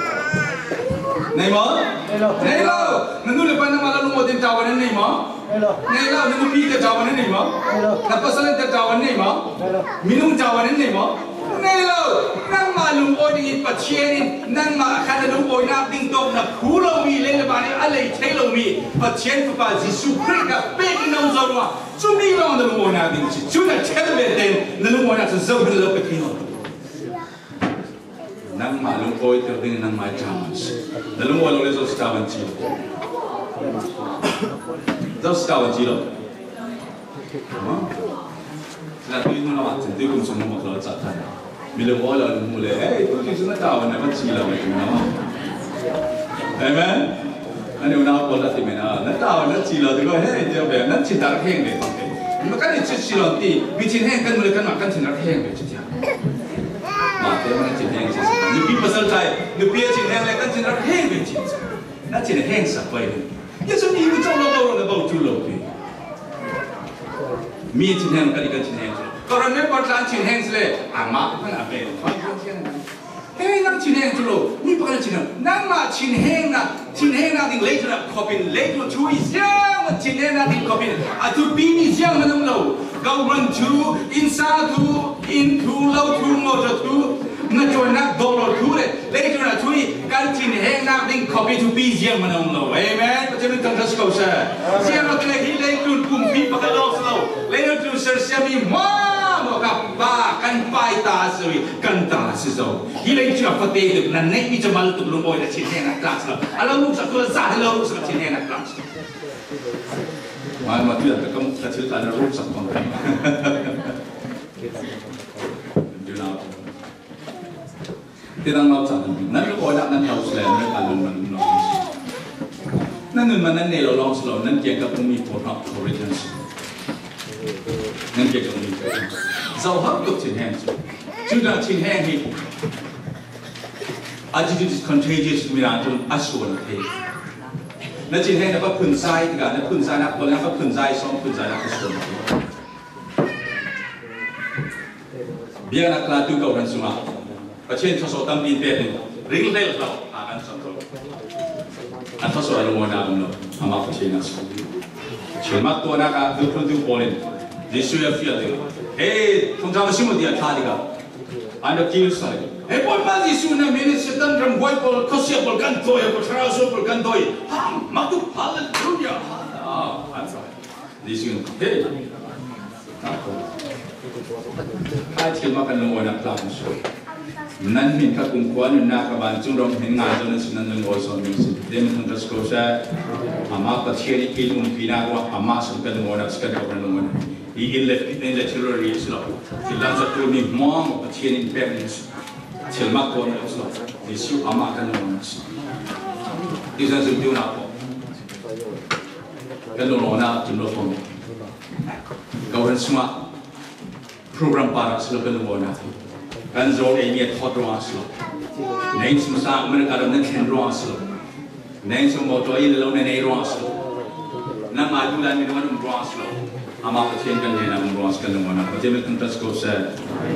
Nei maw? Nei lo. Nei lo. Na nu le pa nangmah lo lungawi te ding tawan an nei maw? Nei lo. Nei lo. Na nupi te tawan an nei maw? Nei lo. Na pasal te tawan an nei maw? Nei lo. Minung tawan an nei maw? Nei lo. Nangmah lungawi ding in Pathian in nangmah kha na lungawinak ding tawk na phu lomi le na bani a lei thei lomi Pathian Fapa Jesuh Khrih kha pek in na um zo ruangah Cumi lawng na lungawinak ding si. Cu na ṭhel ve tein na lungawinak cu zoh hin lo pe thei lo. Nangmah lungawiter ding nangmah ṭawn si. Na lungawi lo le zo si ṭawn ci. Zo si ṭawn ci lo. Hah? Na tui hnu lamah cun tui kum sung hnu mak lo ca ṭhan. Mi lungawi lo hmu le, "Hei, tu ti cu na ṭawn na va ci lo," na ti maw? Amen. Nan unau pawl a ti men a, "Na ṭawn na ci lo," ti ko, "Hei, tiang ve, nan thin rak heng ve," ti. Kan i ci lo ti, mi thin heng kan mu le kanmah kan thin rak heng ve, ci tiang. Mah te mah na thin heng ci. Nupi pasal ṭhai, nupi a thin heng le kan thin rak heng ve, ci. Na thin heng sak pei. Yesu ni mi cawk lo, lo, na bau cu lo ti. Mi thinheng kan i kan thinheng cu. Ka ran member tla an thinheng si le, amah kan a ve. Hei, nang thinheng cu lo, mi pakhat a thinheng. Nangmah thinhengna, thinhengna ding leitlun ah khop in, leitlun thu i ziang, thinhengna ding khop in, a thupi mi ziang man um lo. Government thu, innsa thu, inn thu, lo thu, motor thu, na ṭuannak dollar thu le, leitlun ah thu i kan thinhengnak ding khop i thupi ziang man um lo. Amen. Pathian min thangṭhat si ko seh. Ziang lo ti le hi leitlun pumpi pakhat lawng si lo. Leitlun sersiam mi hmuahhmuah kha pa kan pai ta a si zo i kan ta a si zo. Hi lei cu a fate tuk, nan neihmi cu mal tuk, lungawi le thinhengnak tlak si lo. A lo ruksak tu le zah hi lo ruksak thinhengnak tlak si lo. Mah, mah tu ka kam ka thil ka na ruksak pang. Tunau. Tidang lo cang nan lungawinak nan lo si le nan ka nun man lo. Nan nun man nan nei lo lawng si lo, nan kiangkap mi pawl hna correct nan si. Nan kiangkap mi pawl. Zohar tuk thinheng cu. Cucaah thinheng hi. Attitude is contagious, mi ran tun a sual a thei. Na thinheng na va phun zai tikah, na phun zai nak, na va phun zai sawm, phun zai nak a sual a thei. Biaknak tlatu ko hran sungah Pathian thluasuah tampi in pek in ring hlel hlah a kan sawm ko. A thluasuah a lungawina um lo, amah Pathian a si. Thilmak tuahnak ah thilphuntu pawl in Jesuh a fial ding. Hei, thongṭha a si maw tiah thla tikah an rak kil sal. Hei, Bawipa Jesuh, na min in Satan ramhuai pawl, khuasia pawl kan tawi, thlarau sual pawl kan tawi. Hang, mak tuk, hallelujah. Ah, an sa. Jesuh in, hei. Ai thil mah kan lungawinak tlak an sual. Nan hmin kha kumkhua nunnak kha vancung ram hmin ngai zo nan si, nan lungawi sawn nan si. Pathian min thangṭhat si ko seh. Amah Pathian i umpinak ruang, amah sung kan lungawinak si, kan kawhhran lungawinak. I inn le, inn le thil rori si lo. Thil lam sa tu mi hmuang Pathian in pek nan si. Thil mak ko nan si lo. Jesuh amah kan lungawinak si. Ti zan zumtu nak ko. Kan lungawinak tim lo fong. Kawhhran sungah program par ah si lo kan lungawina. Kan zawl ei mi a thawt ruangah si lo. Na inn sung sa America ram nan thlen ruangah si lo. Na inn sung motor inn le lo na nei ruangah si lo. Nangmah duhdan minung an um ruangah si lo. Amah Pathian kan hnenah um ruangah si kan lungawina. Pathian min thangṭhat si ko seh.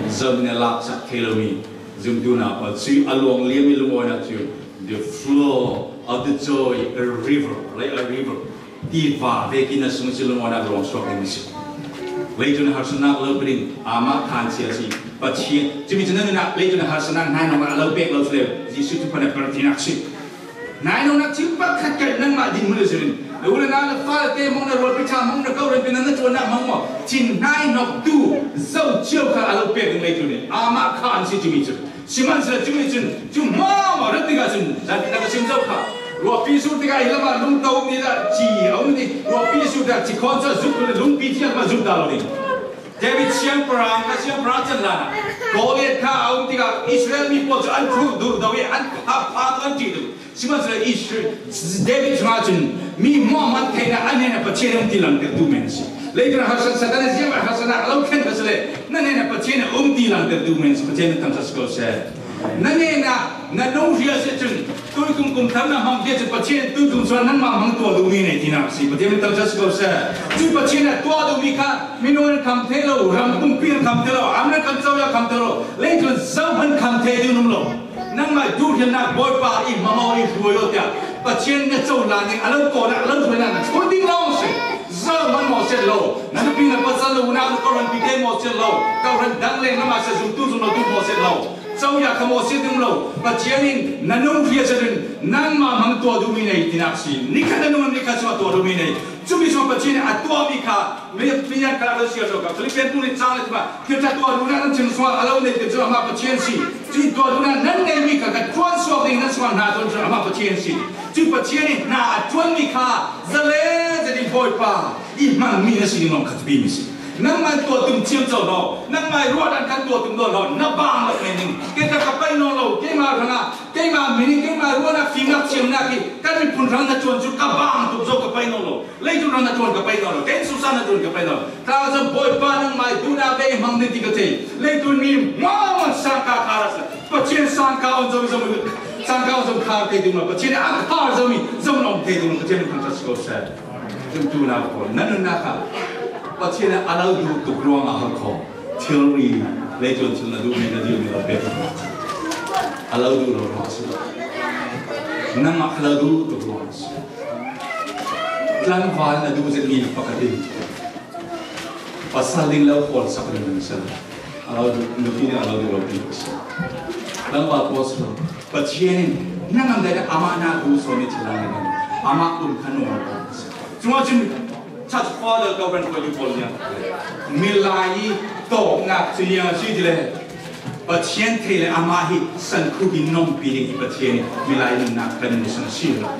Zoh in a laksak thei lomi zumtu hna pawl cu a luang liam i lungawina cu the flow of the joy, a river, like a river. Tiva vekin a sung si lungawina ruang suak ding a si. Leitlun harsatnak lo pah ding, amah khan si a si. Pathian, cumi cu nan nunnak leitlun harsatnak hnainawknak a lo pek lo si le, Jesuh thupha na per tinak si. Hnainawknak thil pakhat kai nangmah dinhmun a si rin. Na u le nau, na fale te hmang, na rualpi ṭha hmang, na kawhhran pi na ṭuannak hmang maw? Thin hnainawktu zo cio kha a lo pek ding leitlun in amah khan si cumi cu. Sihmanhsehlaw cumi cun, cu hmangmang rat tikah cun, zanti na ka chim zo kha. Ruahpi sur tikah hi lamah lungto ni dah ci a um ti. Ruahpi sur tikah ci khawn cu a zumh le lungpi tiang kha zumh ta lo ding. David siangpahrang kha siangpahrang can hlan ah Goliath kha a um tikah Israel mi pawl cu an thur dur do i an phapha tuk, an ṭih tuk. Sihmanhsehlaw Israel, David chungah cun mi hmuahhmuah theihnak an hnenah Pathian a um ti langtertu men a si. Leitlun harsat, Satan ziangmah harsatnak a lo thlen kha si le, nan hnenah Pathian a um ti langtertu men a si. Pathian min thangṭhat si ko seh. Nan hnenah na nung hri a si cun, tuikum kum thar na hmang khi cun Pathian tuikum sual nangmah hmang tuah duhmi nei tinak a si. Pathian min thangṭhat si ko seh. Cu Pathian a tuah duhmi kha minung an kham thei lo, ram pumpi an kham thei lo, American cozah kham thei lo, leitlun zohhmanh kham thei ding um lo. Nangmah duhrialnak Bawipa i hmang aw, i hruai aw tiah Pathian na cohlan ding a lo kawl ah a lo hruainak na chun ding lawng si. Zohhmanh maw si lo, na nupi na pasal, na unau, na kawhhran pite maw si lo, kawhhran dang leng nangmah si zumtu zumlotu maw si lo, cozah kha maw si ding lo. Pathian in na nung hri a si rin, nangmah hmang tuah duhmi nei tinak si. Nikhat na nung, nikhat sungah tuah duhmi nei. Cumi sungah Pathian a tuahmi kha, mi, mi nih kha a lo siar lo kha. Philippian tu nih cang le thumah, thil ṭha tuah duhnak nan chim sungah a lo nei ti cu amah Pathian si. Cuih tuah duhnak nan neihmi kha, ka ṭuan suak ding nan sungah hna ṭuan cu amah Pathian si. Cuih Pathian nih hna a ṭuanmi kha, zale zet in Bawipa i hmanmi na si ding lawng kha thupi mi si. Nangmah tuah tum thiam co law, nangmah ruahdan kan tuah tum nawn law, na bang lo men ding. Kei kha ka pei nawn lo, keimah hrangah, keimah min in, keimah ruahnak, fimnak, thiamnak hi kan miphun hrang na ṭuan cu ka bang tuk zo, ka pei nawn lo. Leitlun ram na ṭuan ka pei nawn lo, kei susan na ṭuan ka pei nawn lo. Tlang zong Bawipa nangmah duhnak ve hmang ding ti ka thei. Leitlun mi hmuahhmuah sangka khar a si. Pathian sangka on zong, zong, sangka on zong khar thei ding lo. Pathian a khar zomi zong om thei ding lo. Pathian min thangṭhat si ko seh. Zumtu na pawl, nan nunnak ah Pathian in a lo duh tuk ruangah a hal kho. Thilri, leitlun thil na duh mi na dil mi lo pek. A lo duh lo ruang si. Nangmah a lo duh tuk ruang si. Tlangval na duh zet mi pakhat in pasal ding lo khawl sak ding si. A lo duh, nupi ding a lo duh lo pi si. Tlangval pawl si lo. Pathian in nang ang dai amah na duh so mi thil ang dai. Amah um khan nuam si. Cuma cun Church Father Reverend Paul Paul nia milai i tawpnak cu ziang a si ti le Pathian thei le amah hi san khuk in nompi ding i Pathian i milai nunnak kan in san a si lo.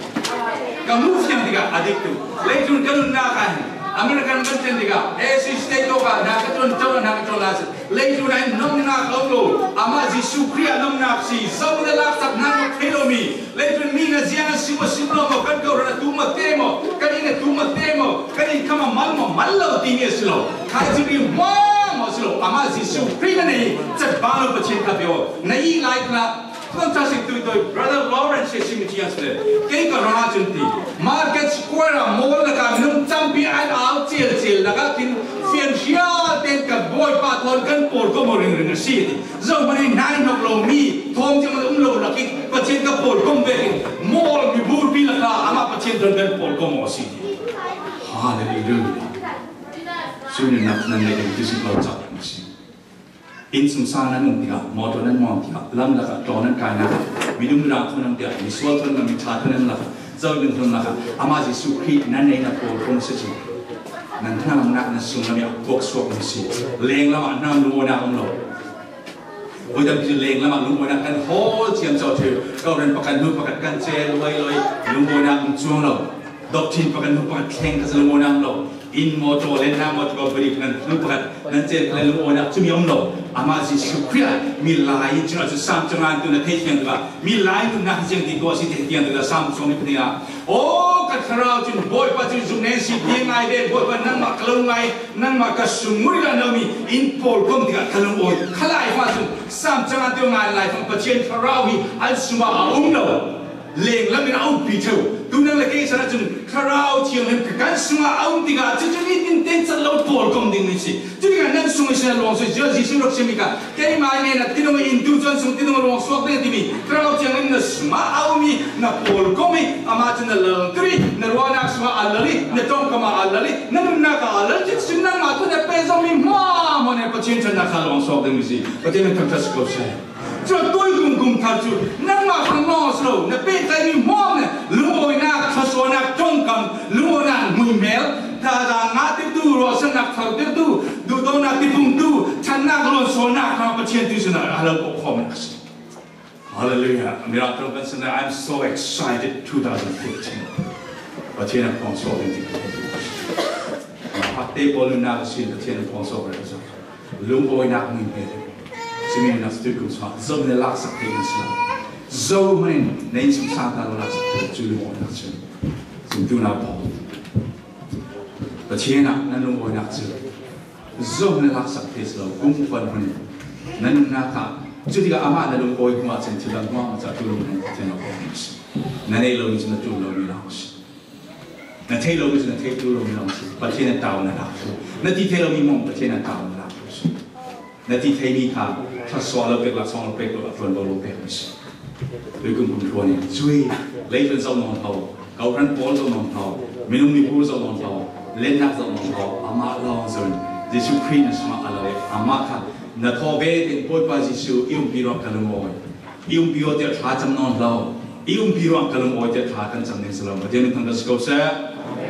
Ka hmuh fiang tikah a dik tuk. Leitlun ka nunnak ah hin American kan ṭhen tikah A C state tawk ah hna ka ṭuan, ṭuan, hna ka ṭuan lai si. Leitlun ah hin nomnak a um lo. Amah Jesuh Khrih ah nomnak si. Zo na laksak hna mak thei lo mi. Leitlun mi na ziang a si maw, si lo maw, kan kawhhran a tum a te maw, kan inn a tum a te maw, kan inn kham a mal maw, mal lo timi a si lo. Khaicing mi hmuahhmuah a si lo. Amah Jesuh Khrih na nei, cat bang lo Pathian kha pe aw. Na ih lai kha, tuan sa sing tui tui, Brother Lawrence si mi tiang si le. Kei ka rang ah cun ti. Market Square ah mall lakah minung tampi an au cial cial lakah khin fian hrial tein kan Bawipa thawn kan pawl ko maw ring ring a si ti. Zohman in hnai hnok lo mi, thawm tiang an um lo lak i Pathian ka pawl kong vekin mawl mi burpi lakah amah Pathian don kan pawl kong aw si. Hallelujah. Sum in nak nan nei kan ti si lo cak si. Inn sung sang nan um tikah, motor nan muang tikah, lam lakah ṭawn nan kai nak, minung rang thun nan tiah, misual thun nan, miṭha thun nan lakah, zoh ding thun lakah, amah Jesuh Khrih nan nei na pawl kong si cu. Nan hnam nak nan sung lam i a puak suak nan si. Lenglam ah hnam lungawnak um lo. Voi tampi cu lenglam ah lungawinak kan hawl thiam co ṭheu. Kawhhran pakhat hnu pakhat kan cel luai luai, lungawinak um cuang lo. Doctrine pakhat hnu pakhat thleng kha lungawnak um lo. Inn maw, ṭaw lennak maw, ṭaw pari pakhat hnu pakhat nan cel kha lungawinak cumi um lo. Amah Jesuh Khrih ah milai in cungah cu Sam cawngan tu na thei thiang tu ah, milai nunnak hi ciang ti ko a si thei thiang tu ah, Sam sawm ni pahnih ah, aw, ka thlarau cun Bawipa cu zung nen si, ti ngai ve, Bawipa nangmah ka lo ngai. Nangmah ka sung ngun i la nomi in pawl kong tikah ka lung awi. Khalai fa cun Sam cang ah tio ngai lai fang Pathian Thlarau hi an sungah a um lo. Lenglam in a umpi ṭheu. Tu nang le kei san ahcun Thlarau Thianghlim ka kan sungah a um tikah cucu nitin tein cat lo pawl kong ding mi si. Cutikah nan sung i si na luang sui cio Jesuh rak chimmi kha Keimah nih na tinung in tu cun sung tinung ruang suak ding a timi Thlarau Thianghlim na sungah a um i na pawl kong i amah cu na lalter i na ruahnak sungah a lal i na ṭongkam ah a lal i na nunnak ah a lal cun nangmah tu na pehzawng mi hmuahhmuah nih Pathian ṭhannak kha ruang suak ding mi si. Pathian min thangṭhat si ko seh. Cun tuikum kum thar cu nangmah kha lawng a si lo, na pehtlaimi hmuahhmuah nih lungawinak, thluasuahnak, ṭongkam, lungawinak hmuihmel, thazaang ngahtirtu, ruahsannak thartertu, duhdawtnak tipumtu, ṭhannak luan sualnak kha Pathian tuisun ah a lo kawh khawhmi a si. Hallelujah. Mirang ṭong kan si nain, I'm so excited two thousand fifteen. Pathian a phuang suak ding ti ka thei. Fakte pawl nunnak a si Pathian a phuang suak rih a si. Lungawinak mi hmel. Simi nak tu kum sa, zo na laksak thei in si. Zo manin na inn sung sang ta lo laksak thei cu lungawinak si. Sim tu na pawl. Pathian ah nan lungawinak cu. Zo na laksak thei si lo, kum khuan hun. Na nunnak ah, cutikah amah na lungawi hnu ah cun thil dang hmuahhmuah ca ṭul lo nan Pathian lo kong si. Na nei lo mi cu na ṭul lo mi lo si. Na thei lo mi cu na thei ṭul lo mi lo si. Pathian a tau na lak si. Na ti thei lo mi hmang Pathian a tau na lak si. Na ti thei mi kha thluasuah lo pek, laksawng lo pek, lo a ṭuan lo lo pek mi si. Tuikum kum ṭuan in cui, leitlun zoh nawn hlo, kawhhran pawl zoh nawn hlo, minung mipur zoh nawn hlo, lennak zoh nawn hlo, amah lawng zoh in Jesuh Khrih na sungah a la leh, amah kha na thaw ve tein Bawipa Jesuh i umpi ruang ka lungawi, i umpi aw tiah thla cam nawn hlo, i umpi ruang ka lungawi tiah thla kan cam ding si lo. Pathian min thangṭhat si ko seh.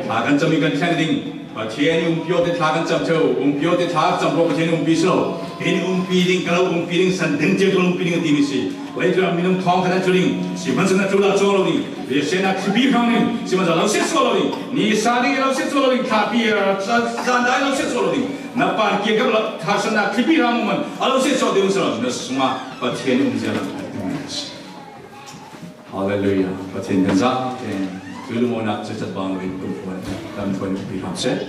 Thla kan cam i kan thleng ding. Pathian i umpi aw te thla kan cam ṭheu, umpi aw te thla cam ruang Pathian i umpi si lo. In umpi ding, ka lo umpi ding, san ding tiang ka lo umpi ding a timi si. Leitlun ah minung thawng khat an cu ding, sihmanhsehlaw ṭul ah cuang lo ding, riahsiatnak thlipi hrang ding, sihmanhsehlaw lo siatsuah lo ding, ni sa ding i lo siatsuah lo ding, thlapi, ah, sa-, zan dai lo siatsuah lo ding, na pan kiangkap lo harsatnak thlipi hrang man a lo siatsuah ding si lo, na sungah Pathian i umzia lo ding si. Hallelujah. Pathian kan zah tein tui lungawnak cecet bang lo in kum puan kan puan pi hram seh.